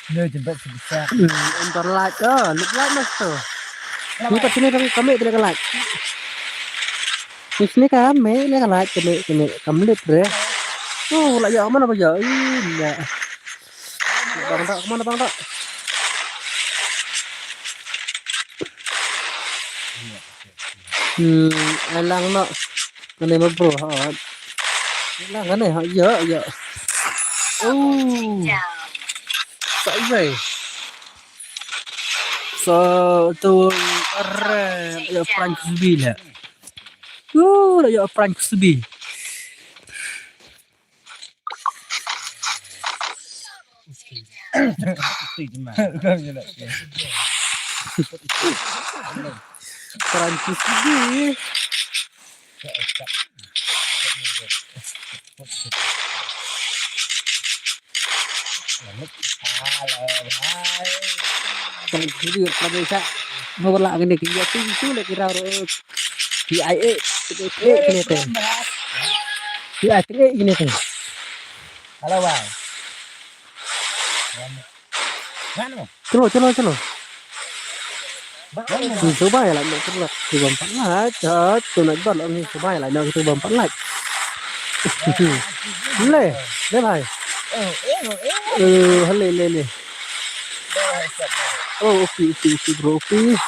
Nyo jembat sebisa. Hmm, entar like, oh, lip like mas tu. Ni kat sini kami, kami kena like. Ni sini kami, ni kan like, kami, kami, kami lip re. Oh, la ya mana ba ya? Ih, la. Bang tak, kemana bang tak? Hmm, elang nak. Kane ma bro, ha. Elang kane, ha, ya, ya. Oh. Sa ibai. Sa tu, are, ya prank subi la. Oh, la ya prank subi. Prank subi. Kan video kan sa mo la ngene ki ya tu tu le ki ra ro ki ai e ki ne te ki ai ki ne te. Hello bhai. Mano? Chalo, chalo, chalo. Ni subai la nak tu bam pat laj. Chat tu nak bal ni subai la nak tu bam pat laj. Le, le bhai. Eh, le, le, le. Oh, okay, okay, okay, bro, okay.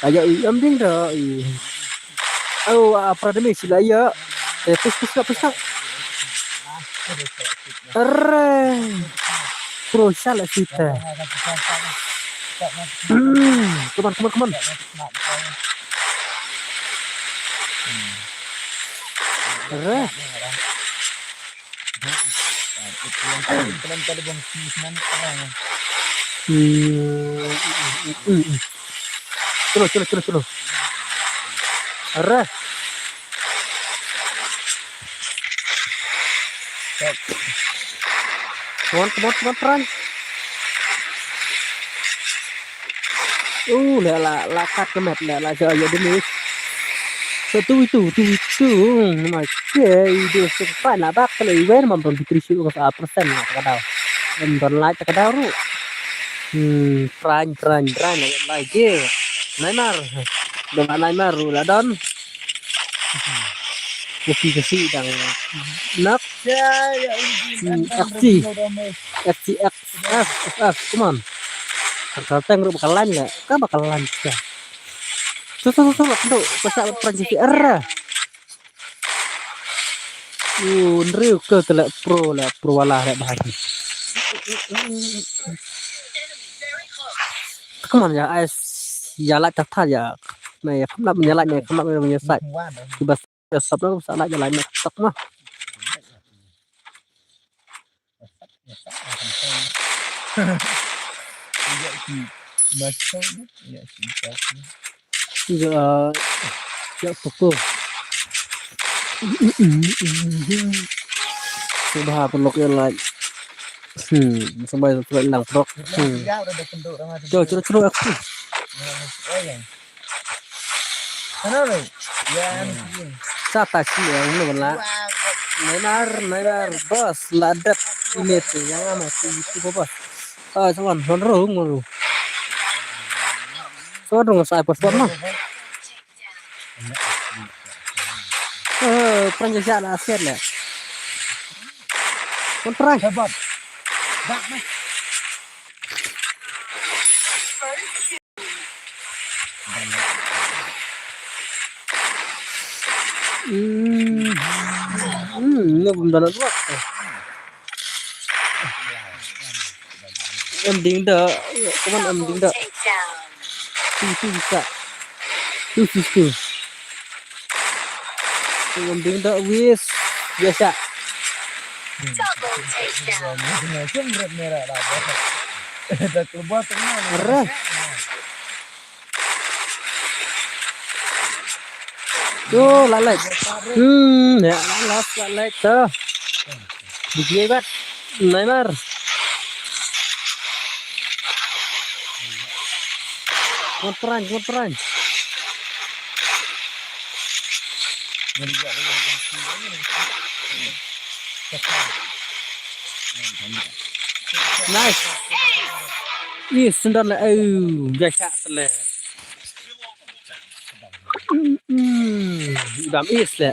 Ayo, i am ding da. Oh, apa demi sila ya. Eh, push, push, push. Arre. Bro, shala sita. Hmm, come on, come on, come on. Arre. Hmm, hmm, hmm, hmm. Chalo, chalo, chalo, chalo. Arre. Come on, come on, come on, Pran. Uh, la la la kat ka met la la ja ya demi. Satu itu, itu itu. Nama ke itu sepan la bak le wen mam don pitri shu ka persen la ka dau. Em don la ka dau ru. Hmm, Pran, Pran, Pran la la je. Neymar. Don Neymar ru la don. Kopi kasi dang nak. Hmm, F C. F C X F F F, come on. Kal teng ru bakalan le. Ka bakalan ka. Tu tu tu tu tu. Pasal Pran J C R. Uh, nriu ke ke le pro le pro wala le bahagi. Come on ya ais ya la ta ta ya. Me ya kham la me ya la me kham la me ya sa. Ki bas ya sap na sa la ya la me tak ma. Ya ki bas ya ki tak. Ya ya toko. Sudah pelok ya la. Hmm, sampai sampai lang pelok. Hmm. Coba coba coba aku. Sana lo. Ya. Sa ta shi ya ngi ban la. Neymar, Neymar, bos la dep ini tu yang ama tu itu bos. Ah, sawan, sawan rung, rung. Sawan rung sa pas ma. Eh, Pran J C R la set le. Kon Pran. Hebat. Dak meh. Hmm. Hmm, ini belum dalam dua. Em ding da, come on, em ding da. Tu tu bisa. Tu tu tu. Em ding da wis biasa. Double takedown. Dah keluar tengah. Arah. Tu, la lek. Hmm, ya, la lek, la lek tu. Biji hebat. Neymar. Kuat peran, kuat peran. Nice. Ih, sendal le. Ayu, biasa le. Hmm, dam is le.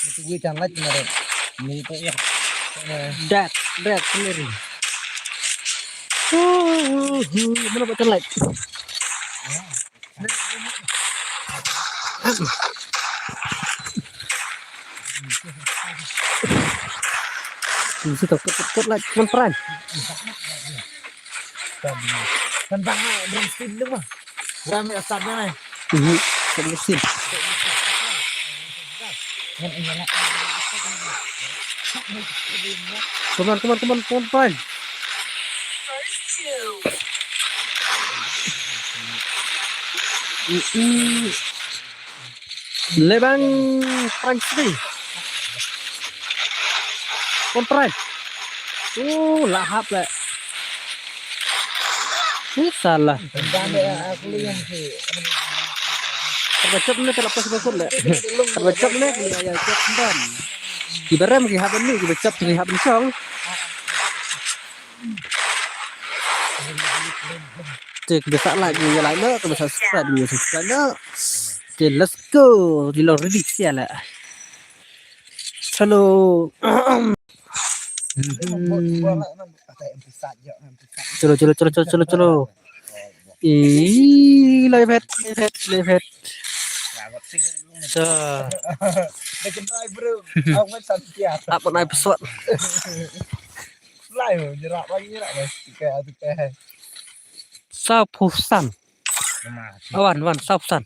Itu gue jangan lagi kemarin. Ini itu ya. Dak, dak sendiri. Huh, huh, huh. Mana buat like? Sito, kut, kut, kut, like, man peran. Kan bang, bring speed lu mah. Gua ambil start mana? Mhm, start mesin. Come on, come on, come on, come on, peran. Mm-mm. Lebang Pran Sri. Kon Pran. Uh, lahap le. Ni salah. Terbacap ni terlepas besar le. Terbacap ni kali ayah cak semban. Kibarem ki haban ni, kibacap ki haban song. Te kibasa like ni like no, kibasa subscribe ni subscribe no. Te let's go. Di lo ready sia la. Hello. Chalo, chalo, chalo, chalo, chalo. Ih, live head, live head, live head. Dah kenal bro. Aku kan santia. Apa naik pesawat? Lai, nyerak lagi, nyerak lagi. Tikai, tikai. Saw phew san. Wan, wan, saw phew san.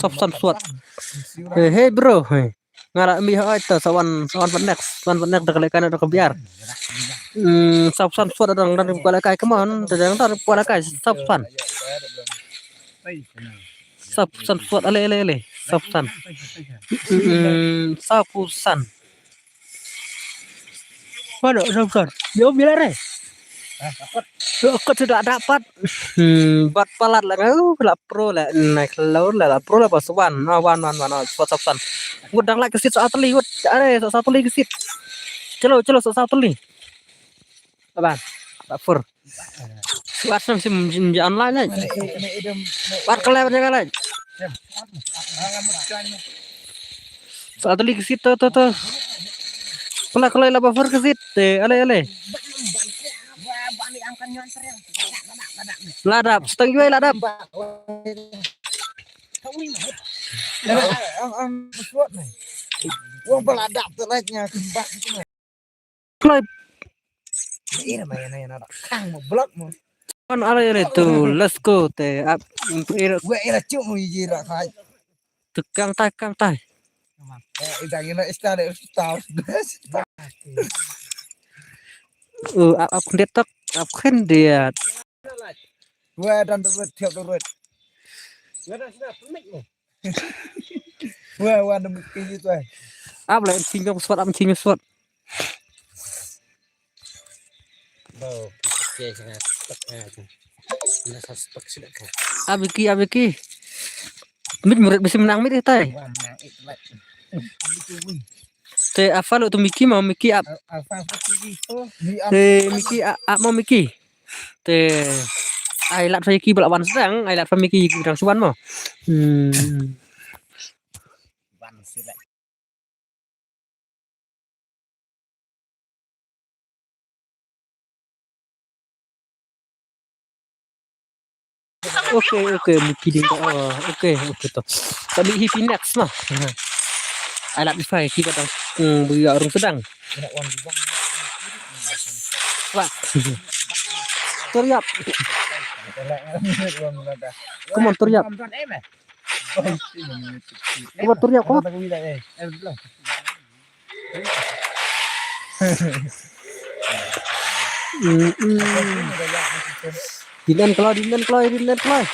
Saw phew san suat. Hey, hey, bro. Hey. Nga la mih hoi to, sa wan, sa wan pat next. Sa wan pat next da ka lehkai na da ka biar. Hmm, saw phew san suat da dang, dang ka lehkai, come on. Da dang, dang ka lehkai, saw phew san. Saw phew san suat, ale, ale, ale. Saw phew san. Hmm, saw phew san. Mano, saw phew san. Yo, bila re? Yo, kot sudah dapat. Hmm, bat palat la ngau, la pro la, naik laun la, la pro la pas wan, ah, wan, wan, wan, wan, saw phew san. Ngut dang la ka sit saw tylli, ngut. Are, saw, saw tylli ka sit. Chalo, chalo, saw, saw tylli. Aban, tak fur. Wat sam sim, sim, sim online lah. Wat kelai, wat kelai. Saw tylli ka sit to, to, to. Kelai, kelai, la ba fur ka sit. Eh, ale, ale. La dap, setang jua la dap. Ang, ang, ang, suat ni. Wong ba la dap tu lah nya kembang tu ni. Kloi. Ira ma ira ira kang mo blok mo. Kon ala ira tu, let's go te. Ap, ira. Gua ira cuk mo ira khai. Tu kang tai, kang tai. Eh, ita gina ista de ista. Uh, ap, ap khendet tok, ap khendet. Gua dan terus tiap terus. Gua, gua nemu ke situ, eh. Ap lah, singkong suat, ap singkong suat. Bo, okey, okey, okey. Ap iki, ap iki. Mit murid bisi menang mit tai. Te apa lo tu Miki mau Miki ap. Te Miki ap mau Miki. Te ai lat fa Miki bela wan sedang, ai lat fa Miki dang suan mo. Hmm. Okey, okey, Miki ding. Oh, okey, okey to. Tapi hi pi next mah. Ai lat fa Miki dang, hmm, buya rung sedang. Wah. Tur yap. Come on, tur yap. Come on, tur yap, come on. Mm, mm. Dinen kloi, dinen kloi, dinen kloi.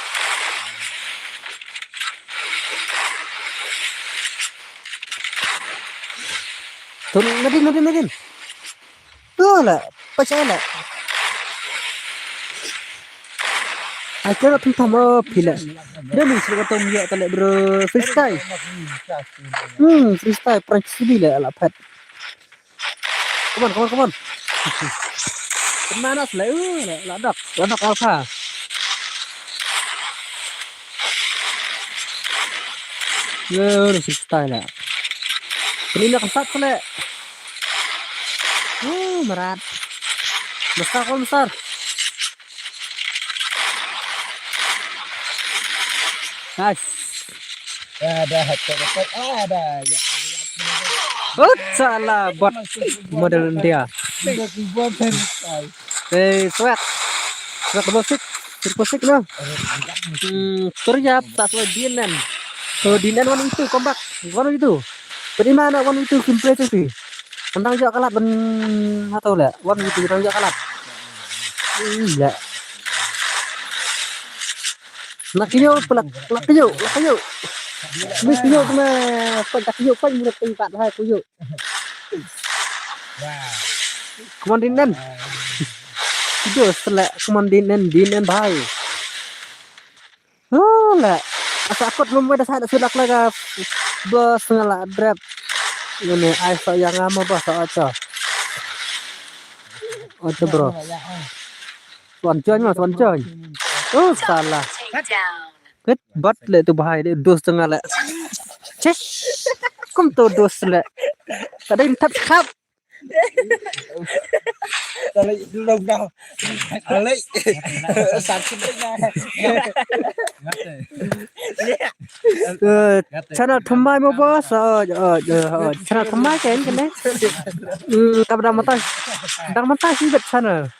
Tun, nadin, nadin, nadin. Tu la, pacah la. Ai kena tum tam, oh, pila. Dia ni suruh kata dia tak lek bro freestyle. Hmm, freestyle French sini la, la pat. Come on, come on, come on. Kena nak selai, uh, la, la dak, la dak alpha. Yo, ni freestyle la. Kena nak sat selai. Uh, merat. Besar, come besar. Nice. Ada, ada, ada, ada. Ya. Ut, salah, bot model India. Eh, swag. Swag musik. Musik no. Hmm, tur yap, tak swag dinen. So dinen one itu, comeback. One itu. Bad i ma na one v two kim play tang phi. Tang jok ka lad ban ha to le. One v two tang jok ka lad. Ih, le. Na kiyoo pala, la kiyoo, la kiyoo. Ni kiyoo kena, pala kiyoo, pala mula pala pat hai kiyoo. Come on, Dinen. Kiyoo sele, come on, Dinen, Dinen bhai. Oh, le. Asa akut lum weda sa da sudak laga. Bos ngala drep. Ngene ai sa yang ama bos sa acha. Acha, bro. Swan join ma, swan join. Oh, salah. Kit bat le tu bahai de dos tengah le. Cek. Kum tu dos le. Tadi tap kap. Alai dulu dah. Alai. Sakit dah. Eh, channel thymmai mo bos. Oh, oh, oh, channel thymmai kan kene. Hmm, ka dang matai. Dang matai sih bet channel.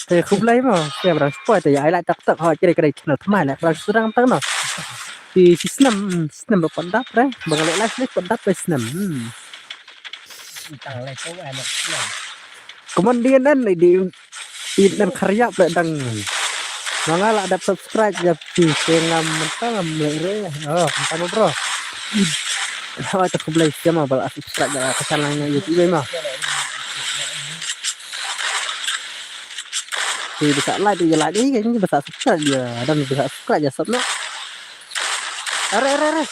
Te khublei mo. Te ba dang spoil te ai lai tak tak ho kre kre channel thymmai lai ba dang sdang tak no. Te snem, hmm, snem ba pat dap re. Ba nga leh lai snem pat dap re snem. Hmm. Come on, Dinen, di, Dinen khariap le dang. Nga la dap subscribe ya phi, te ngam mynta ngam leh re. Oh, mynta mo bro. Hoi, to khublei shibun ma ba la subscribe ïa ka channel YouTube ma. Te ba sa like, ïa like, ïa ba sa subscribe ïa, dan ba sa subscribe ïa sop noh. Are, are, are.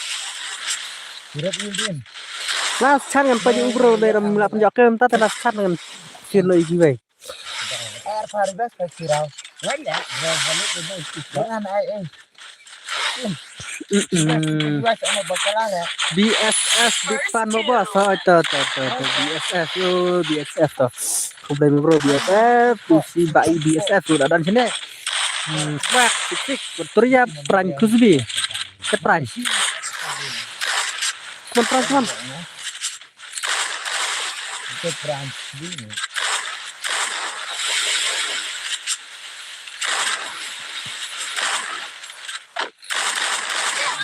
Last chance ngan pynjah u bro, dei ram la pynjah kem ta, te last chance ngan sien lo igi wei. Ar pari bas ka kirau. Wala, bro, balik tu. Jangan ai, eh. Mm-mm. B S F big fan mo bos. Oh, to, to, to, to. B S F, yo, B S F to. Khublei mo bro, B S F. Tu si bai B S F tu dah dan sini. Hmm, swag, sik, sik. Betul ya, Prime Cruise B. Ke Prime. Ke Prime, Prime. Ke Prime.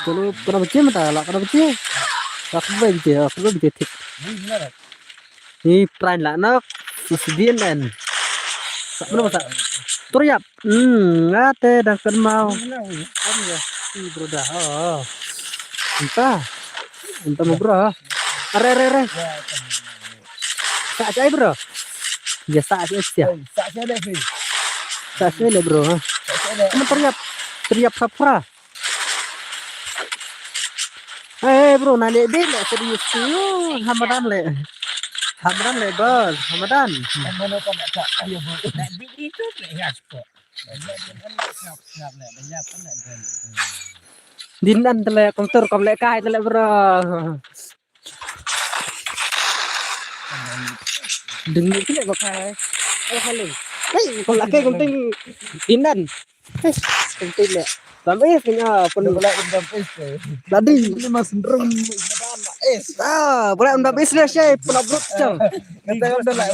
Chalo, kena beti mata lah, kena beti. Lah, kena beti, lah, kena beti, tik. Ni pran lah, nak. Susidin, en. Sak, mana masak? Tur yap. Hmm, ngate, dah kenal. Si, bro, dah. Oh. Entah. Entah, mau, bro. Are, are, are. Sa ai, bro. Ya, sa ai, sia. Sa ai, bro. Ha. Sa ai, bro. Cuma teriap, teriap sapra. Eh, bro, na le bit le serius tu. Hamadan le. Hamadan le, bos. Hamadan. Mana kau nak tak? Ayo, bro. Nak bit itu le ya, kok. Din nan tele, kong tur, kong le kai tele, bro. Ding ni kile ba kai. Eh, hello. Hei, kong laki kong ting. Din nan. Hei, kong ting le. Dam is kenya pun. Dam is. Dadi. Ini mas ndrum. Ah, boleh dam is le, shay, pun abruk chang. Kata kong dah lah.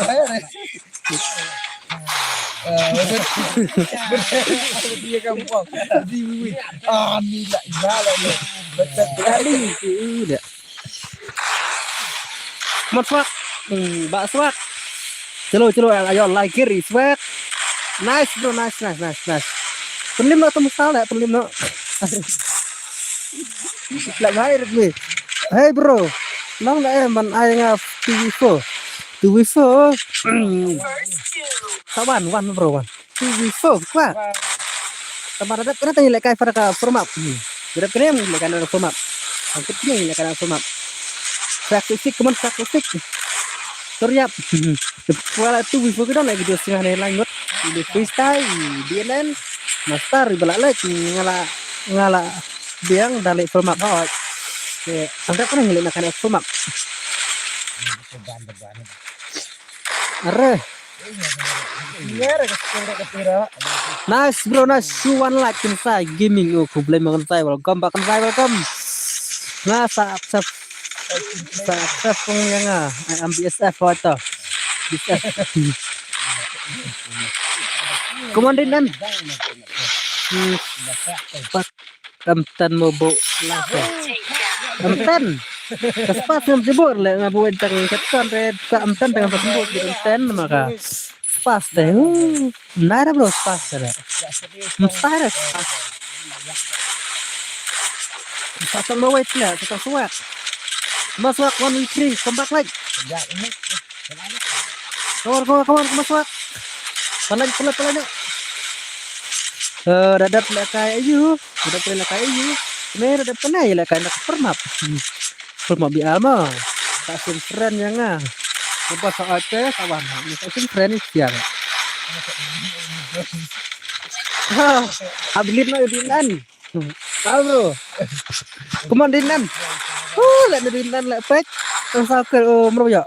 Dia gampang. Di wi. Ah, ni lah, lah, lah. Betul sekali. Dah. Mat swak. Hmm, bak swak. Chalo, chalo, ayo, like kiri, swak. Nice, bro, nice, nice, nice, nice. Pynlim noh tu misal, eh, pynlim noh. Lah, bhai, rukmi. Hey, bro. Nang na, eh, man ai nga two v four. Two v four. Hmm. Sa wan, wan, bro, wan. Two v four, kwah. Tama da dep kena tang lehkai pada ka format. Hmm. Dep kena lehkai na format. Angkut kena lehkai na format. Praktisik, keman praktisik. Tur yap. Wala two v four kita lagi dua setengah ni lanjut. Di freestyle, di N N. Master, ibarat lagi ngala, ngala biang dari format. Oh. Oke, angkat kena lehkai na format. Are. Nice, bro, nice. Shu wan like Kynsai Gaming. Oh, khublei mo Kynsai. Welcome back, Kynsai, welcome. Nga sa accept. Sa accept pung ïa nga. I am B S F, what the? B S F. Come on, Din, Din. Hmm. Pat. Em ten mo bo. Em ten. Ka spas ngam jubur le nga buat tang kat kan re ka em ten tang spas mo em ten ma ka. Spas te. Nara bro spas te. Mstara spas. Spas mo wait le ka swak. Maswak one v three, come back like. Come on, come on, come on, come on, swak. Palan, palan, palan. Eh, dadap le kai ayu. Dadap le kai ayu. Ne dadap kena ya le kai nak permap. Hmm. Permap bi alma. Tak sim friend yang ah. Lepas sa ate kawan. Ni tak sim friend ni siang. Ha, abilit na abilit nan. Ah, bro. Come on, Din Nan. Oh, le Din Nan le pek. Ang sakel, oh, bro ya.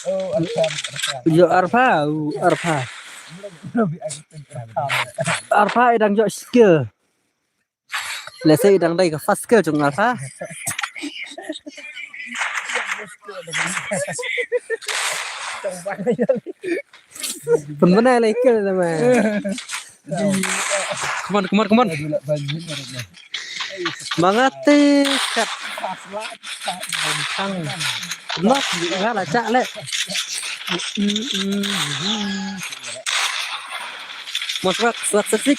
Oh, Arfa, Arfa. Yo, Arfa, oh, Arfa. Arfa idang yo skill. Let's say idang dai ka fast skill jong Arfa. Pun mana le skill nama. Come on, come on, come on. Mangati kat. Bentang. Not, nga la chak le. Maswak, swak sik.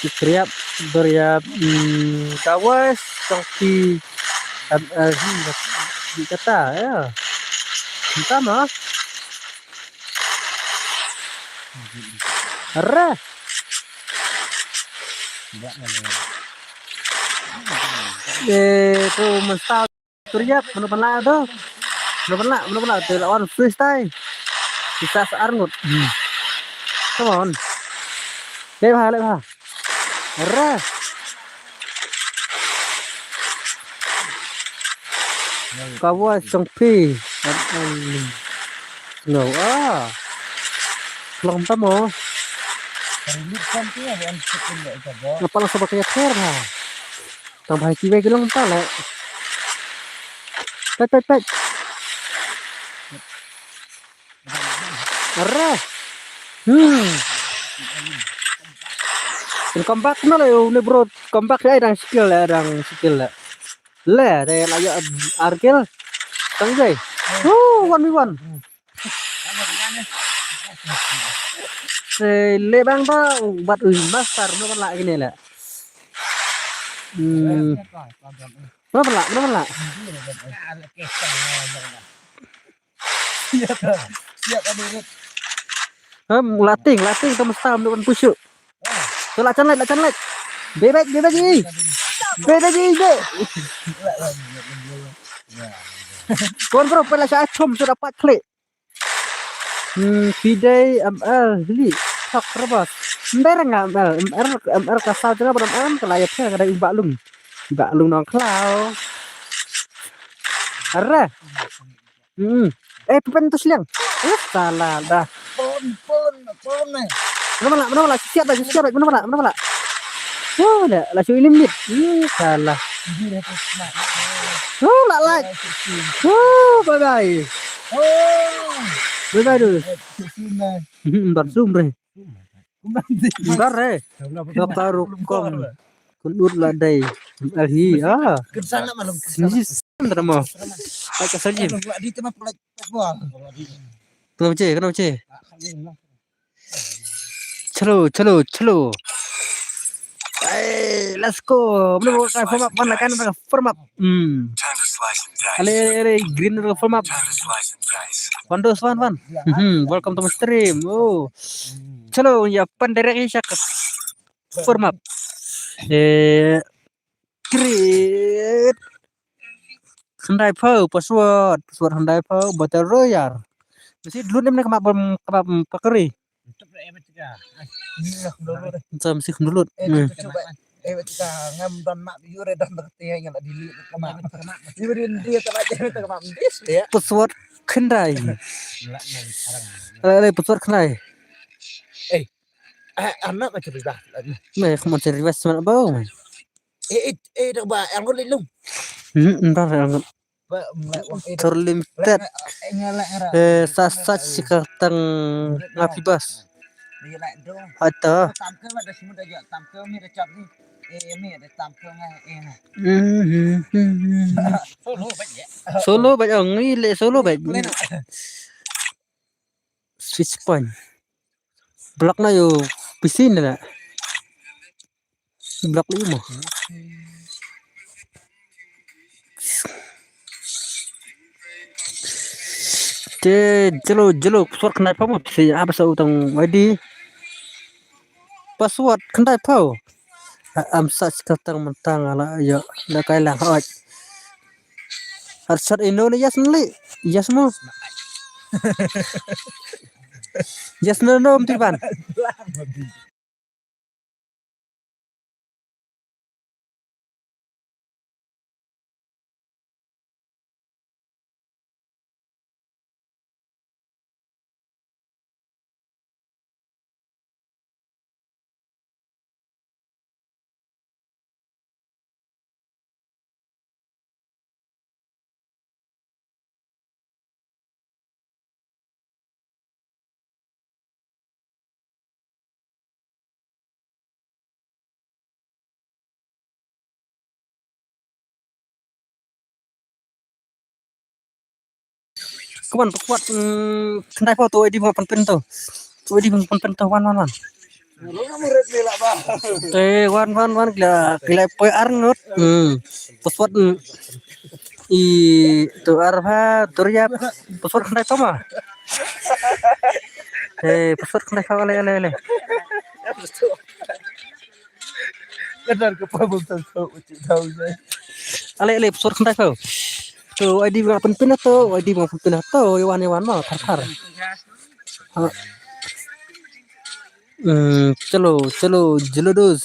Ki kriap beriap, hmm, kawas tong ki, ab-, eh, hmm, di kata, ya. Entah mah. Arre. Eh, tu mesti. Turiap, mano pala tu? Mano pala, mano pala? Tu lawan freestyle. Kita sear ngut. Hmm. Come on. Leh bha, leh bha. Arre. Kawas chong pi. No, ah. Long tamo. Ngapa lang sebab kaya ter ha? Tang bha ki wei ki long ta le. Pet, pet, pet. Arre. Hmm. Une comeback na le, une bro. Comeback ai dang skill le, dang skill le. Le, de la ïa ar kill. Tang jai. Oh, one v one. Se le bang ta bat u master no la kine le. Hmm. Mano pala, mano pala. Siap, siap, siap, siap. Hem, lating, lating tu mesti ambil pusu. Tu la chanlet, la chanlet. Bebek, bebek ni. Bebek ni, be. Kon bro, pala sa chom sudah pat klik. Hmm, pidai M L li. Thok rebos. Ndai ranga M L, M L, M L ka sa jera M L ka la ya phe ka dai ba lung. Ba lung nong klau. Arre. Hmm. Eh, pepen tu sliang. Eh, salah dah. Pon, pon, pon, eh. Mana pala, mana pala, siap dah, siap dah, mana pala, mana pala. Oh, dah, lah syu limit. Eh, salah. Oh, lah, like. Oh, bye bye. Bye bye, dus. Hmm, bar zoom re. Bar re. Bar re. Bar re. Kun ut la dei. Alhi, ah. Kesan lah malam. Sini sen drama. Ai ka sajin. Kalau pula di tempat pelak, pelak buang. Kenapa cik? Kenapa cik? Chalo, chalo, chalo. Hey, let's go. Mana buka form up, mana kan ada form up. Hmm. Ale, ale, green ada form up. One dos, one, one. Hmm, welcome to my stream. Oh. Chalo, ya pan direct ya shak. Form up. Eh, create. Khyndai phew, password, password khyndai phew, battle royale. Mesti download ne kena kemap, kemap pakari. Sa mesti download. Eh, hmm. Cuba. Eh, cuba ngam don mak yu re don berarti yang nak delete kemap. Yu re dia tak baca tak kemap dis ya. Password khyndai. Eh, eh, password khyndai. Eh, eh, anak macam dah. Meh, kemon serius mana bau meh. Eh, eh, eh, dah ba, yang kau lelum. Hmm, entar yang kau. Ba, mulai wang, eh, terlimited. Eh, sasat si katang ngapi bas. Ata. Hmm, hmm, hmm, hmm. Solo baik, oh, ngi le solo baik. Switch point. Block na yo, pisin na. Block lagi mo. Te, jelo, jelo, password khyndai phew mo, pisi, apa sa utang I D. Password khyndai phew. Am sa katang mentang ala, yo, da kai lang hot. Har sat ino ni, yes, neli. Yes mo. Yes, no, no, mesti ban. Come on, password, mm, khyndai phew tu, I D phew pynpyn tu. Tu I D phew pynpyn tu, one, one, one. Te wan wan wan kila kila poi ar ngut. Hmm. Password, hmm. I tu ar ha tu ya password khyndai phew ma. Eh, password khyndai phew, ale ale ale. Kadar ka pa bang tau tau uci tau. Ale ale password khyndai phew. Tu I D ba pynpyn tu, I D ba pynpyn tu, yawan yawan ma thar thar. Ha. Hmm, chalo chalo jalo dos.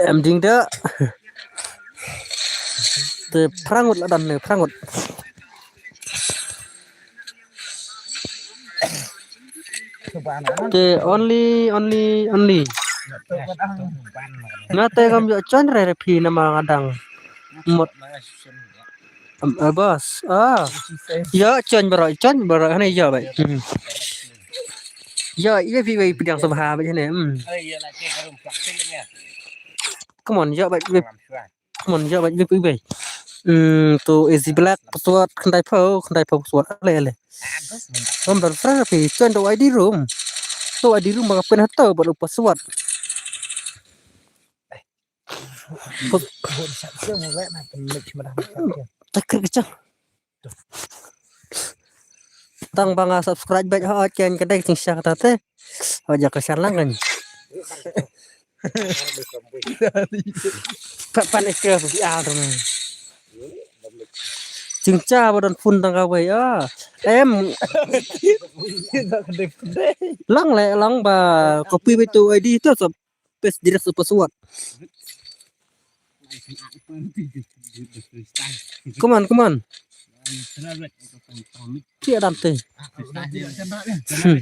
Em ding da. Te phra ngut la don ne, phra ngut. Te only only only. Nga te kam ïoh join re re phi namar nga dang mut. Am, eh, boss. Ah. Ïoh join baroh, join baroh, hane ïoh bai. Hmm. Ïoh, ïoh phi bai pdiang sngewbha bai hane. Hmm. Come on, ïoh bai, bai. Come on, ïoh bai, bai, bai, bai. Hmm, tu Easy Black, password khyndai phew, khyndai phew password. Ale ale. Rom ber friend phi join tu I D room. Tu I D room ba ka pyn hato ba tu password. Put. Tak krik kecil. Tang ba nga subscribe bad hot ken kedai sing sha kata te. Hot ja ka shan lang kan. Pat pan ek ke bi al tu. Jingcha ba don phone tang ka wei ah. Em. Lang le lang ba copy ba tu I D tu sab. Pes direct sa password. Come on, come on. Ki adam te. Hmm.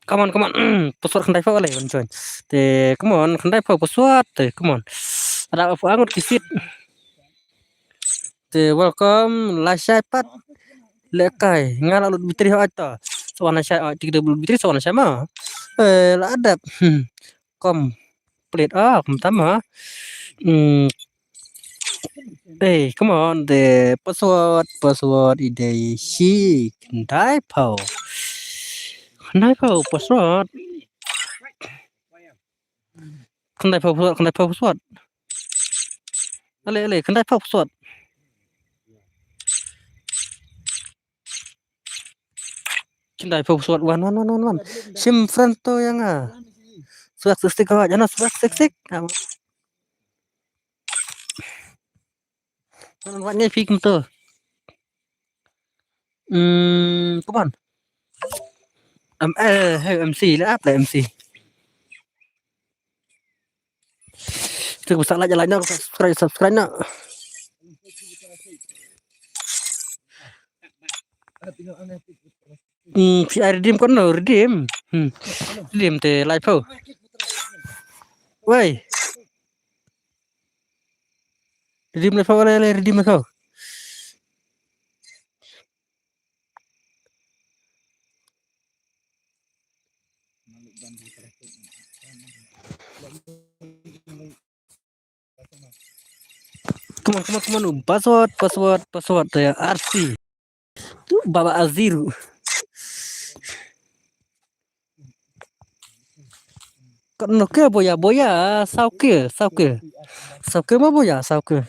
Come on, come on. Password khyndai phew le ban join. Te come on, khyndai phew password te come on. Ada apa angut kisit. Te welcome la shai pat. Lekai nga la lut bitri ha ta. Sawan la shai ai tik de lut bitri sawan la shai ma. Eh la adap. Hmm. Kom. Pelit ah, kum tam ha. Hmm. Eh, come on, the password, password, i dei shi khyndai phew. Khyndai phew password. Khyndai phew password, khyndai phew password. Ale, ale, khyndai phew password. Khyndai phew password wan wan wan wan wan. Sim friend to ïa nga. Swag sik sik ka jana swag sik sik. Wan wan ngai phi kum to. Hmm, come on. Em eh hey M C la ap la M C. Te ku sa like, like na, subscribe, subscribe na. Hmm, si ai redeem kon no, redeem. Hmm. Redeem te lai phew. Wei. Redeem lai phew, lai, lai, redeem lai phew. Come on, come on, come on. Password, password, password ya R C. Tu baba Aziru. Kan no ke boya, boya, sauke, sauke. Sauke ma boya, sauke.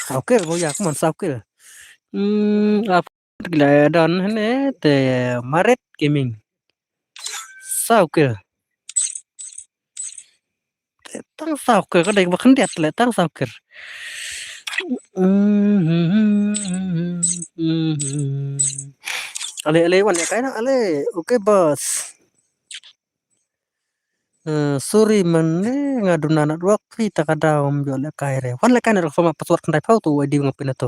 Sauke boya, come on, sauke. Hmm, ap gila don hne te Maret Gaming. Sauke. Tang sauke ka dei ba khyndiat le tang sauke. Ale, ale, wan ya kaina, ale. Okay, boss. Eh, sorry man, eh, nga duna network, phi ta ka daw, um, jo le kai re. Wan le kai na rok sama password khyndai phew tu, I D nga pin to.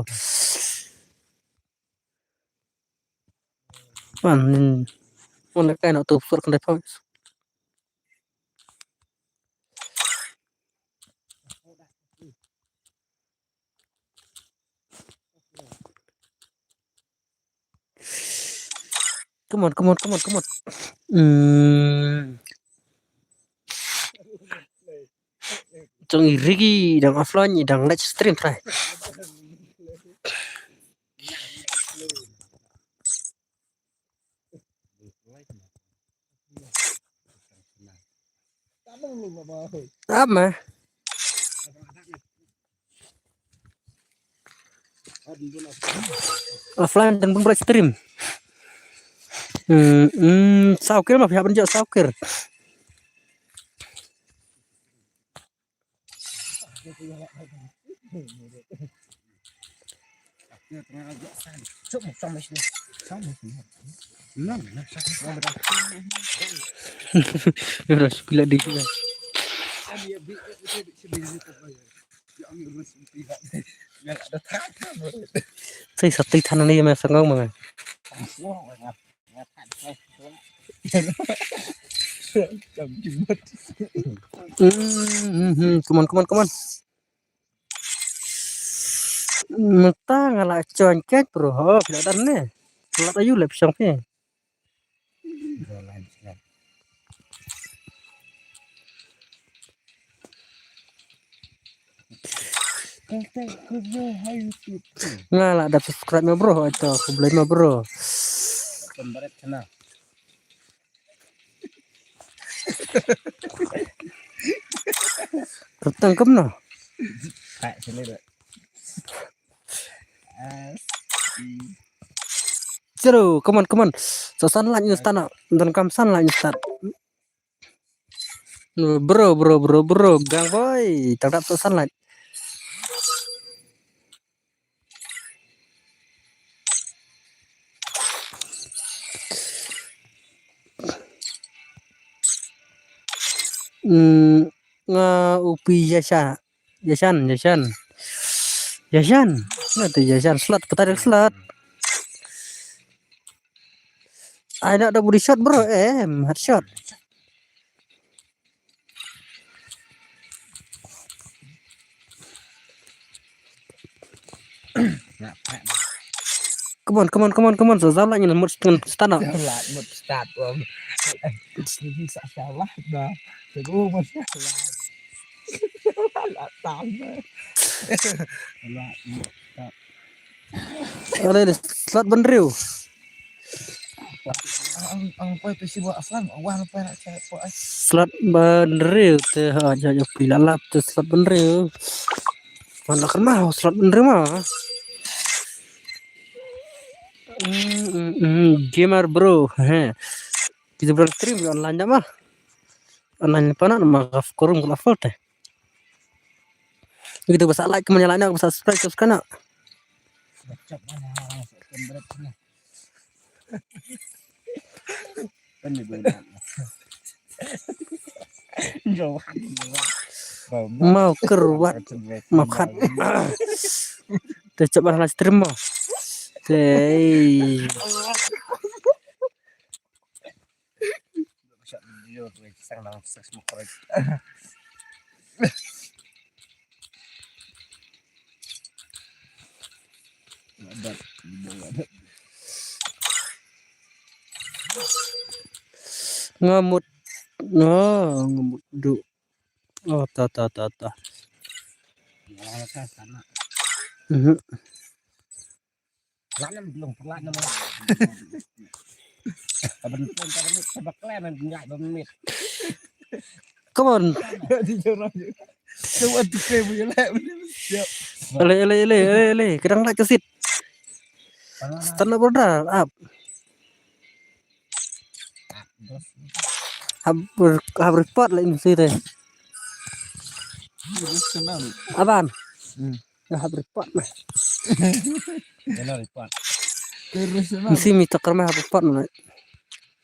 Wan, wan leh kai na tu sur kan dai pau. Come on, come on, come on, come on. Hmm. Jong i Ricky dang offline, i dang live stream try. Apa? Offline dan pun live stream. Hmm, hmm, saw kill ma phi hap ban jooh saw kill. Ras pila di sini. Sai sati than ni ma sangong ma. Hmm, hmm, hmm. Come on, come on, come on. Mynta nga la join kit bro. Ho, phi la done ne? Phi la ayu lep shong phi. Nga la dap subscribe ma bro, ito khublei ma bro. Rutang kumno? Chalo, come on, come on. So san la nyu start na. Don kam san la nyu start. Bro, bro, bro, bro, gang boy. Tang dap so san la. Hmm, nga upi Yasha. Yashan, Yashan. Yashan. Nga tu Yashan slot, peta slot. Ai nak da body shot bro, em, headshot. Come on, come on, come on, come on. So zam la nyen mut stun stun. Zam la mut stun bom. Ini sa salah dah. Terus masalah. La tam. La mut stun. Ada di slot bynriew. Ang ang poi pisi buat aslan, wah poi nak cek poi. Slot bynriew te ha ja ja pila lap te slot bynriew. Mana kan mah slot bynriew mah. Hmm, hmm, hmm, gamer bro. He. Kita bro stream online dah mah. Online panak mah gaf korum kena full te. Gitu, basa like, comment, like, na, basa subscribe, subscribe na. Mau kerwat, mau khat. Te coba live stream mo. Te. Nga mut, nga, nga mut du. Oh, ta, ta, ta, ta. Mhm. Lan nam blung, lan nam lan. Taban pun taban mit, taban klan nam ngai ban mit. Come on. Di jorang. Coba tu kau punya lah. Siap. Ele, ele, ele, ele, ele. Kedang nak kesit. Stand up, brother. Up. Hab, hab report lah ini sih teh. Aban. Hmm. Dah hab report mah. Dah report. Terus mah. Mesti minta kermah hab report mah.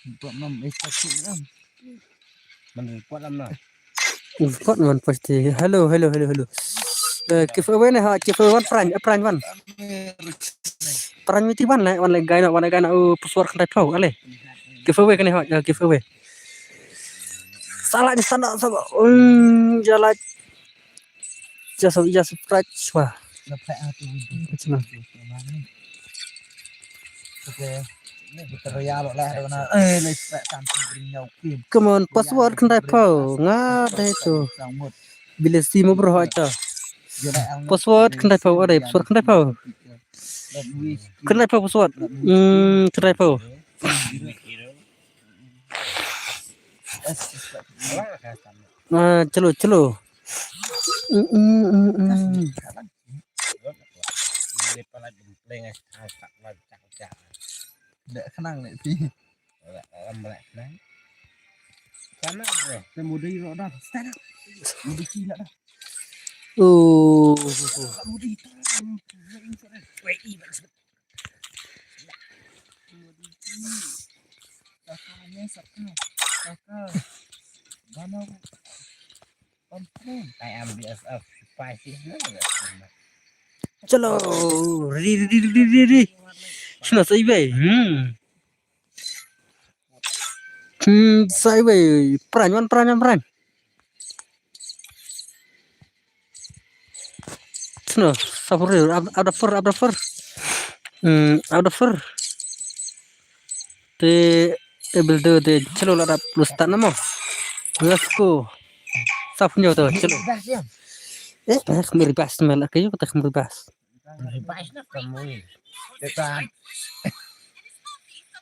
Report mah, eh, tak sih, kan? Man report lah mah. Report man pasti. Hello, hello, hello, hello. Eh, give away ni ha, give away one prime, a prime one. Pran miti wan le, wan le gai na, wan le gai na, uh, password khyndai phew, ale. Giveaway kane hoi, uh, giveaway. Salah ni sana, salah. Um, jalan. Just, just subscribe, wah. Come on, password khyndai phew, nga dei tu. Bila si mo bro hoi ta. Password khyndai phew, ada password khyndai phew. Khyndai phew password. Hmm, khyndai phew. Ah, chalo, chalo. Mm, mm, mm, mm. Oh. Chalo, ready, ready, ready, ready. Shuna sa ibai. Hmm. Hmm, sa ibai. Pran, wan pran, wan pran. Sno, sa fur, ab-, abda fur, abda fur. Hmm, abda fur. Te, te bil de, te, chalo la dap lu start na mo. Let's go. Sa fur nyo to, chalo. Eh, eh, kami ribas, mel, kayo, kata kami ribas.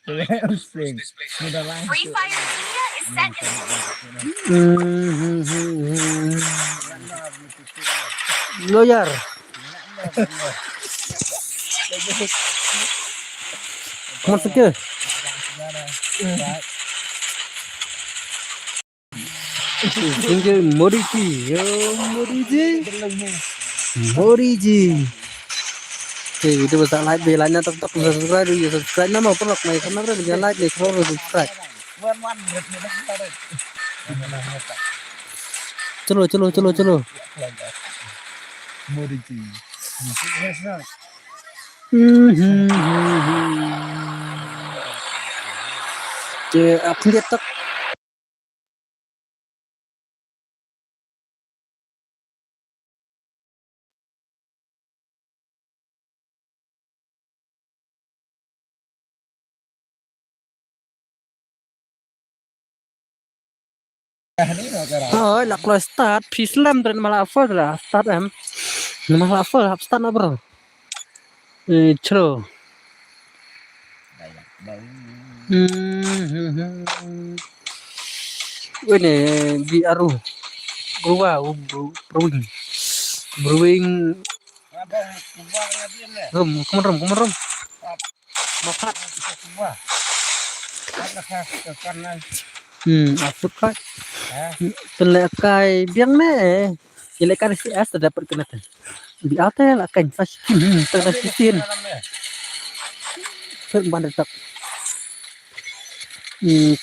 Free Fire India is set in Lawyer. Come on, Sake. Single Modi ji, yo, Modi ji. Modi ji. Okay, video ba sa like, be like na tok tok, subscribe, yo, subscribe na mo, pun lok mai, kena bre, jangan like, like, follow, subscribe. Chalo, chalo, chalo, chalo. Modi ji. Okay, aku lihat tak. Hoi, la kloi start, phi slem tren ma la full la start em. Ma la full hap start na bro. Eh, chlo. Hmm, hmm, hmm. Wene bi aru. Brua, um, bru-, brewing. Brewing. Rum, come on, rum, come on, rum. Makat. Hmm, asuk kai. Pynleh kai biang ne. Ile kai si as dapat kena kan. Bi ate la kan sa sitin, hmm, tengah sitin. Sir ban tak. Hmm,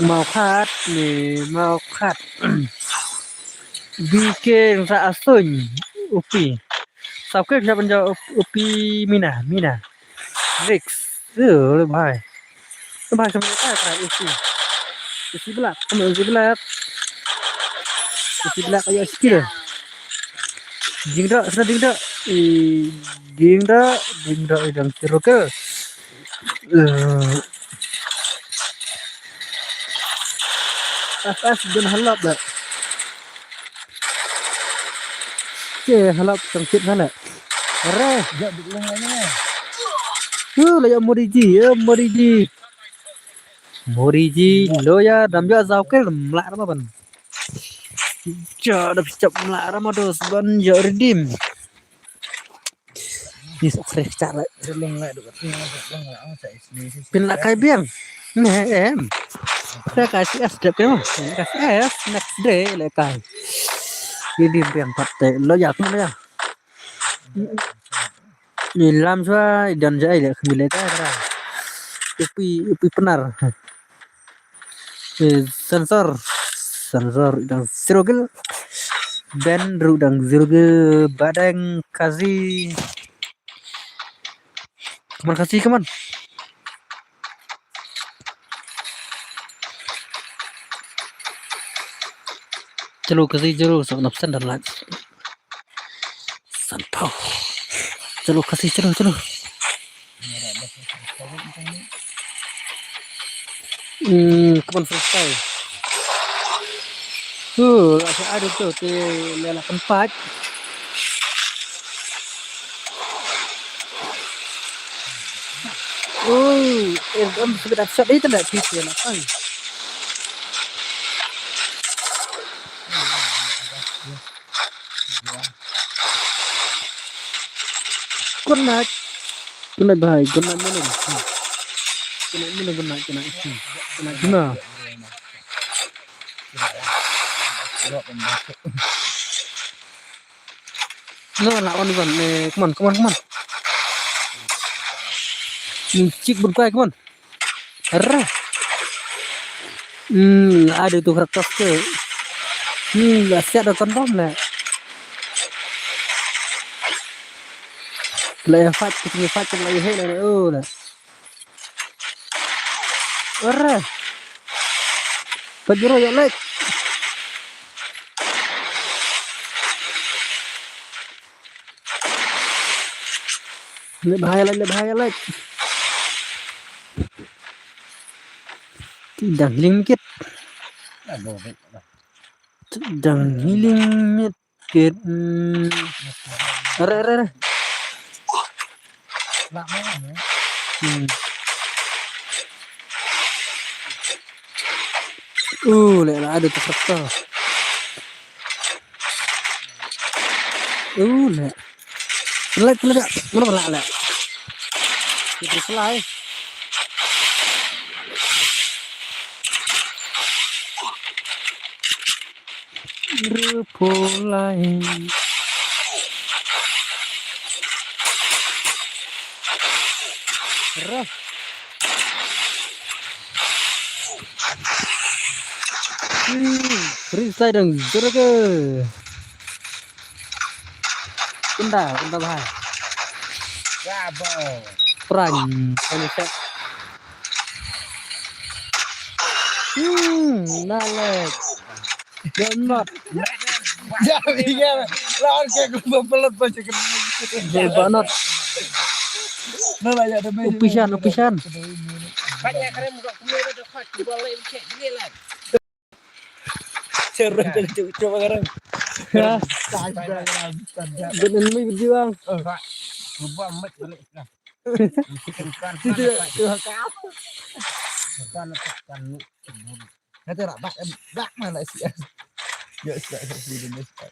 mau khat ni, mau khat. Bi ke sa asung upi. Sa ke siapa nja upi mina, mina. Rex. Tuh, le bhai. Le bhai, sampai lekai, bhai, isi. Isi belak, kamu isi belak. Isi belak, ayo, skill. Ding dak, sudah ding dak. Eh, ding dak, ding dak, idang siro ke. Eh. As, as, jangan halap dak. Ke halap tang kit halap. Re. Yo, la ya Modi ji, ya Modi ji. Modi ji, lo ya, dam ya zau ke mla ra ma ban. Ja, da pichap mla ra ma dos ban ya redeem. Ni sok re cha la. Pynleh kai biang. Ne em. Leh kai si as dep ke mo. Leh kai si as next day leh kai. Ni di biang pat te lo ya kum ya. Ni lam sua dan jai leh kami leh kai ra. Upi, upi Pnar. Eh, sensor. Sensor dang zero kill. Ben ruh dang zero kill. Badeng Kazi. Come on, Khasi, come on. Chalo, Khasi, chalo, sa nap san dan lak. San pau. Chalo, Khasi, chalo, chalo. Hmm, come on, freestyle. Uh, asa ada tu, tu, lela tempat. Uh, eh, em, sebab dah shot itu nak, tu, tu, nak, ai. Good night. Good night, bhai. Good night, morning. Good night, morning. Good night, good night. Good night, good night. No, na on, on. Eh, come on, come on, come on. Hmm, chick bun kai, come on. Arre. Hmm, ada tu kertas tu. Hmm, la siat da kon bom le. La ya fat, kita ni fat, la ya hek, la ya, oh, la. Arre. Pajero ya lek. Lek bahaya lek, lek bahaya lek. Ti dang healing kit. Ti dang healing mit kit. Hmm. Arre, arre, arre. Hmm. Uh, lek la ada tu serta. Uh, lek. Lek, lek, lek. Mana pula lek? Itu selai. Rupulai. Rah. Hmm, freestyle dang zero ke. Kunda, kunda bahai. Bravo. Pran, pran set. Hmm, nalek. Donut. Ya, iya. Lawan kayak gue pelet baca kena. Donut. Nah, lah, ya, ada meja. Upisan, upisan. Banyak keren muka kumil ada kuat, gue boleh cek dia lah. Cerah, coba, coba sekarang. Ya. Saya, saya, saya. Dan ini video, Bang. Oh, Pak. Gue buat mic balik. Nah. Bukan, bukan, bukan. Bukan, bukan. Nanti rak bak, bak mana sih? Ya, sudah, sudah, sudah, sudah.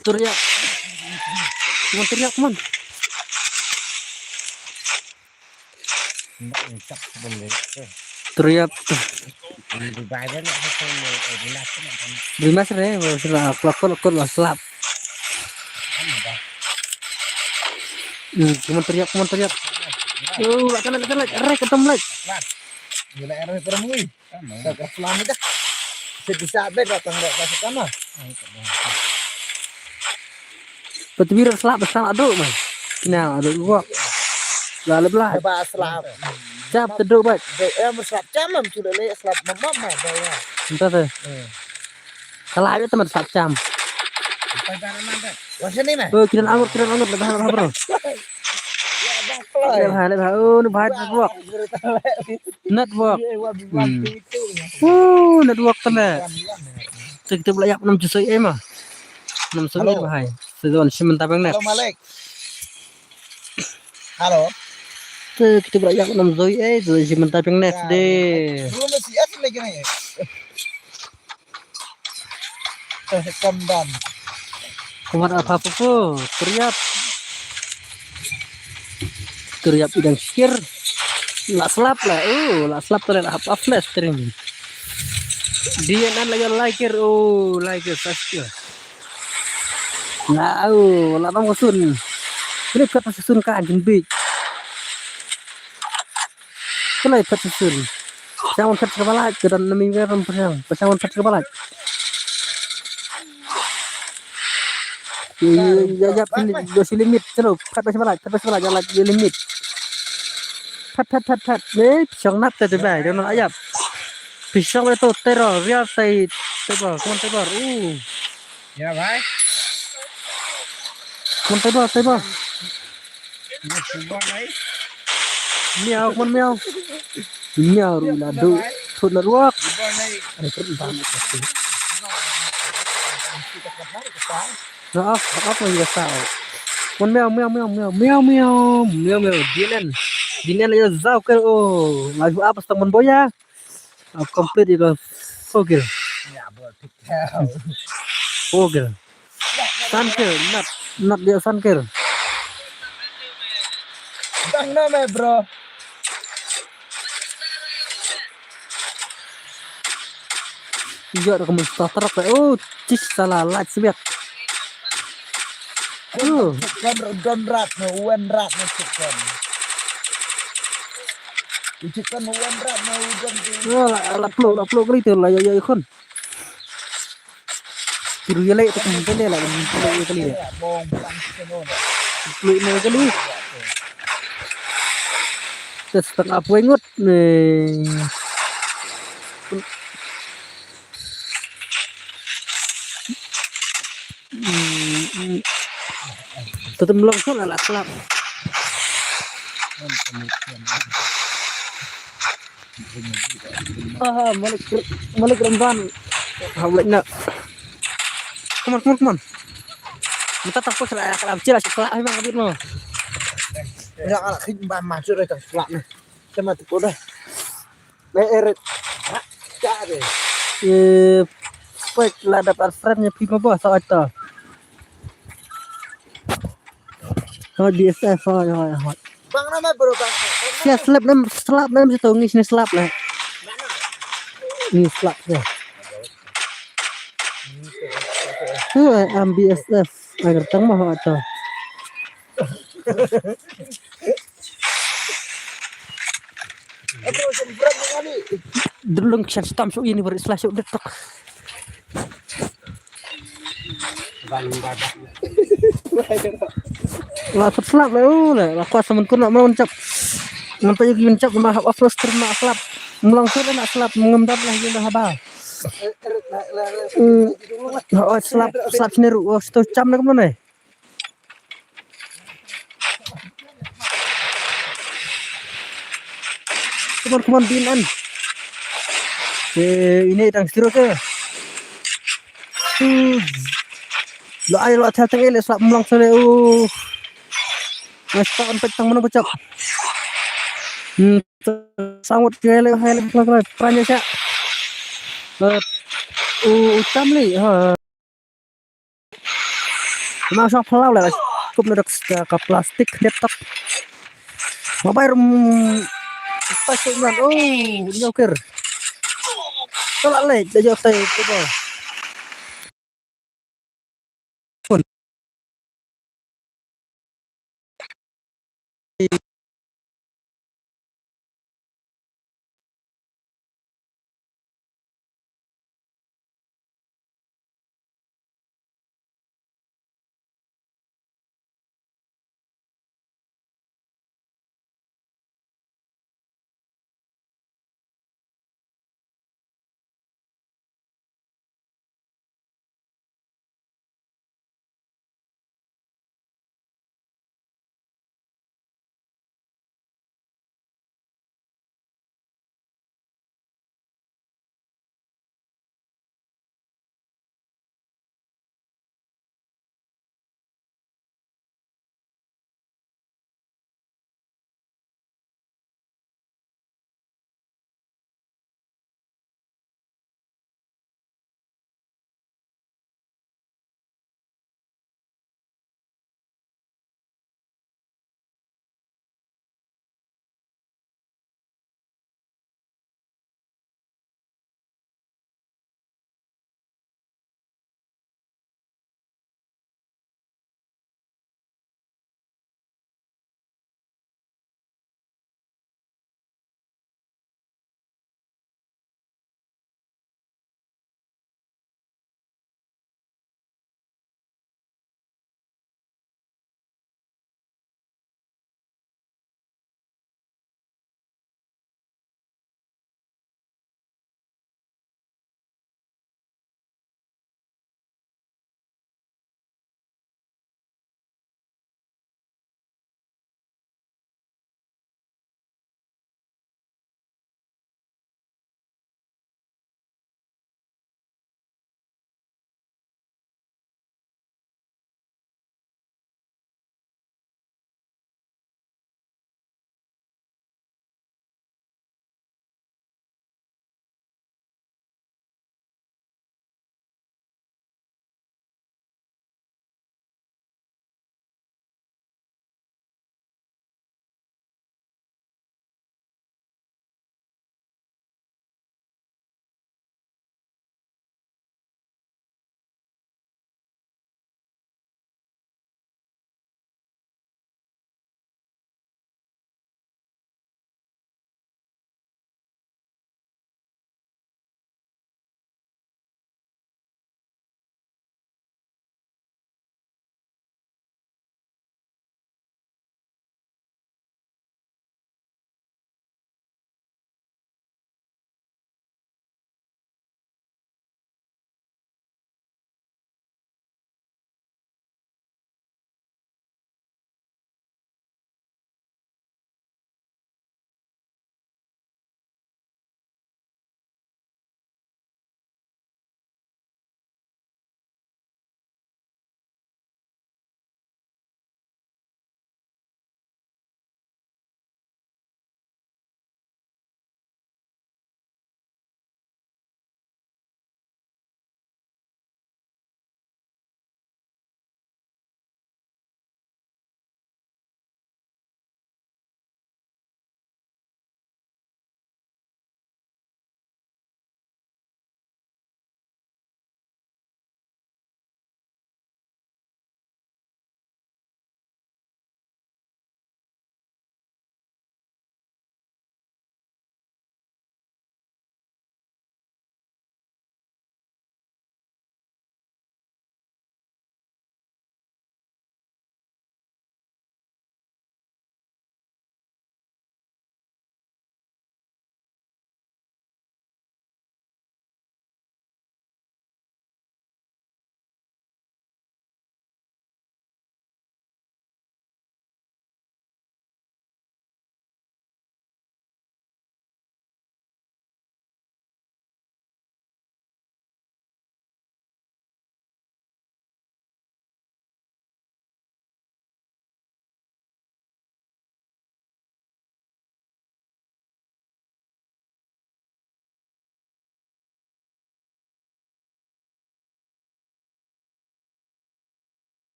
Teriak. Come on, teriak, come on. Teriak. Rimas re, sila klokor, klokor, lah, slap. Hmm, come on, teriak, come on, teriak. Oh, lah kena, lah kena, rek, ketem, lek. Gila, rek, peremui. Tak keras lama dah. Bisa bet datang dek kasih tanah. Patwira slap, slap aduk, man. Kena aduk gua. Lah, lep lah. Ba slap. Cap teduk, bat. Em slap cam, em sudah le slap mamam, man. Entah tu. Salah aja teman slap cam. Wah, sini, man. Oh, kiran angut, kiran angut, dah, dah, bro. Lep hai, lep hai. Oh, ni bahai network. Network. Hmm. Uh, network tene. Te kita pula yak nam jusoi eh ma. Nam soi eh bahai. Sezon simen tabang ne. Halo, Malik. Halo. Te kita pula yak nam soi eh, sezon simen tabang ne de. Belum masih asli lagi nih. Kamdan. Kumar apa apa ko, teriak. Teriak idang sikir. Lah slap lah. Oh, lah slap tadi lah apa flash stream. Dia nan lagi like er, oh, like er, subscribe. Lah, oh, lah bang usun. Ini kata susun ka anjing big. Kena ikat susun. Jangan kat kepala ke dan nemi ram perang. Jangan kat kepala. Ïa, ïa, ïa, ïa, phin ïoh shi limit, chalo, phet ba shi ba lait, phet ba shi ba lait, ïa lait, ïa limit. Phet, phet, phet, phet. Eh, phi shong nap te te bai, dang nang ïap. Phi shong ba to te ro, ria te, te bor, come on te bor. Uh. Ïa bai. Come on te bor, te bor. Ïa te bor bai. Miau, come on miau. Miau ruh la du. Thut la ruak. Are kren bam ka tu. Na off, off lagi ka sa. Mon miau, miau, miau, miau, miau, miau, miau, miau. Dinen. Dinen ayo zau ker o. Lagi apa setang mon boya. Au complete ïa ka four kill. Four kill. San kill, not, not ïa san kill. Bang na me, bro. Ïa da ka mon starter ka. Oh, tis sala lait sbiak. Oh. Chicken don rat na, wen rat na chicken. Chicken wen rat na, wen. Oh, la, la plo, la plo kali tu, la ïa, ïa, ïa khun. Kiru ïa lei tu kan tele la, kiru ïa kali. Bong, bang, chicken don. Kiru ïa kali. Tes tang apa ingut ni. Tetem long sala la slap. Ah, Malik, Malik Ramdan. Hamlet na. Come on, come on, come on. Minta tak pos la, la, la, cila, cila, hai bang, abit mo. Ya, ala, khik, ba, masuk dah, tak, cila, ni. Sama tu, dah. Be eret. Ha? Ka de. Eh, pek la dap ar friend nya pi ma ba sa ata. Ha, D S F, ha, ha, ha. Bang nama bro, bang. Sia slap nem, slap nem situ, ngis ni slap lah. Ni slap ya. Tu, eh, am B S F. Agar tang mah ata. Dulung kisan stam suk ini beri selasuk detok. La sep slap le, oh, le, la kuat semen kun nak mencap. Nampak yuki mencap, nama hap aflos terima slap. Melong sep nak slap, mengemdap lah, yuki dah haba. Hmm. Oh, slap, slap sendiri, oh, situ cam nak mana? Come on, come on, bin an. Eh, ini tang siro ke. Hmm. Lo ai lo athal tang ele slap mlong sele u. Ngai spa on pek tang mano bocok. Hmm. Sangot ke ele hai le klak klak. Pranya sya. Eh, u, u cham li. Ha. Nang sa phalau la. Kup na dak ka plastik dep tak. Mabai rum. Plastik man. Oh, nyoker. Tolak le, dah jauh tai tu.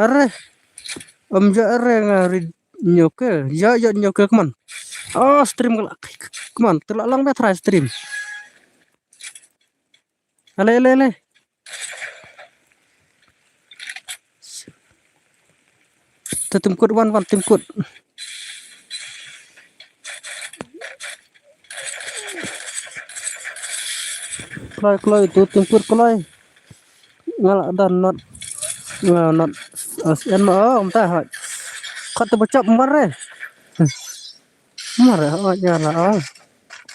Are. Em ja are nga ri nyoke. Ja ja nyoke, come on. Oh, stream ka la. Come on, te la long ba try stream. Ale, ale, ale. Te tim kut wan, wan tim kut. Kloi, kloi, tu tim kut kloi. Nga la done not, nga not, uh, en ma, oh, mynta hoi. Kot tu bachap mar re. Mar re, hoi, nga la, oh.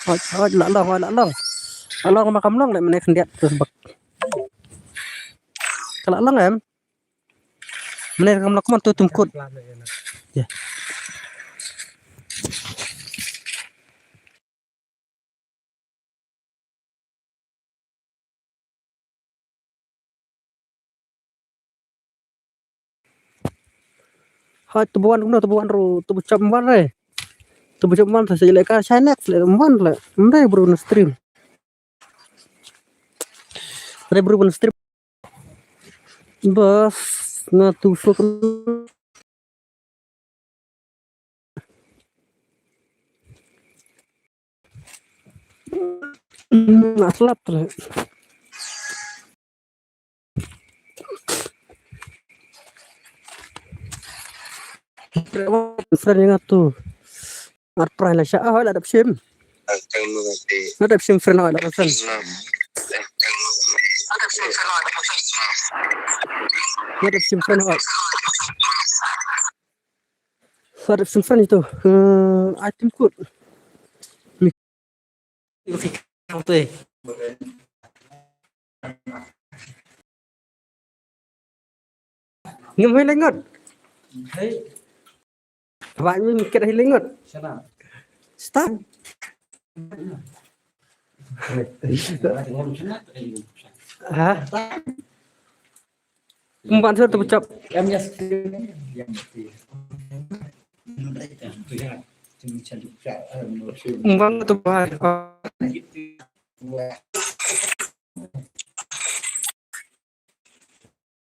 Hoi, hoi, la long, hoi, la long. La long ma kam long le, mynne khyndiat tu bak. Ka la long em. Mynne kam long, come on, tu tim kut. Ya. Hai, tu buan kumno, tu buan ru, tu buchap buan re. Tu buchap buan sa sile ka shine le buan le. Mdai bru na stream. Re bru na stream. Bas, nga tu so. Nga slap tu. Friend nga tu. Ar prai la sha, ah, la dap shim. La dap shim friend, la dap friend. La dap shim friend. Sa dep simsan itu. Hmm, ai tim kut. Mi. Ngam hai lengot. Ba mi ket hai lengot. Start. Ha? Kumban sir tu bechap. Kumban tu bahar.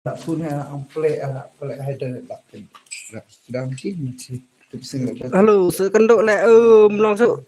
Tak pun anak emplek, anak emplek hai dah tak. Sedang sih masih. Hello, sekenduk lek, eh, melong su.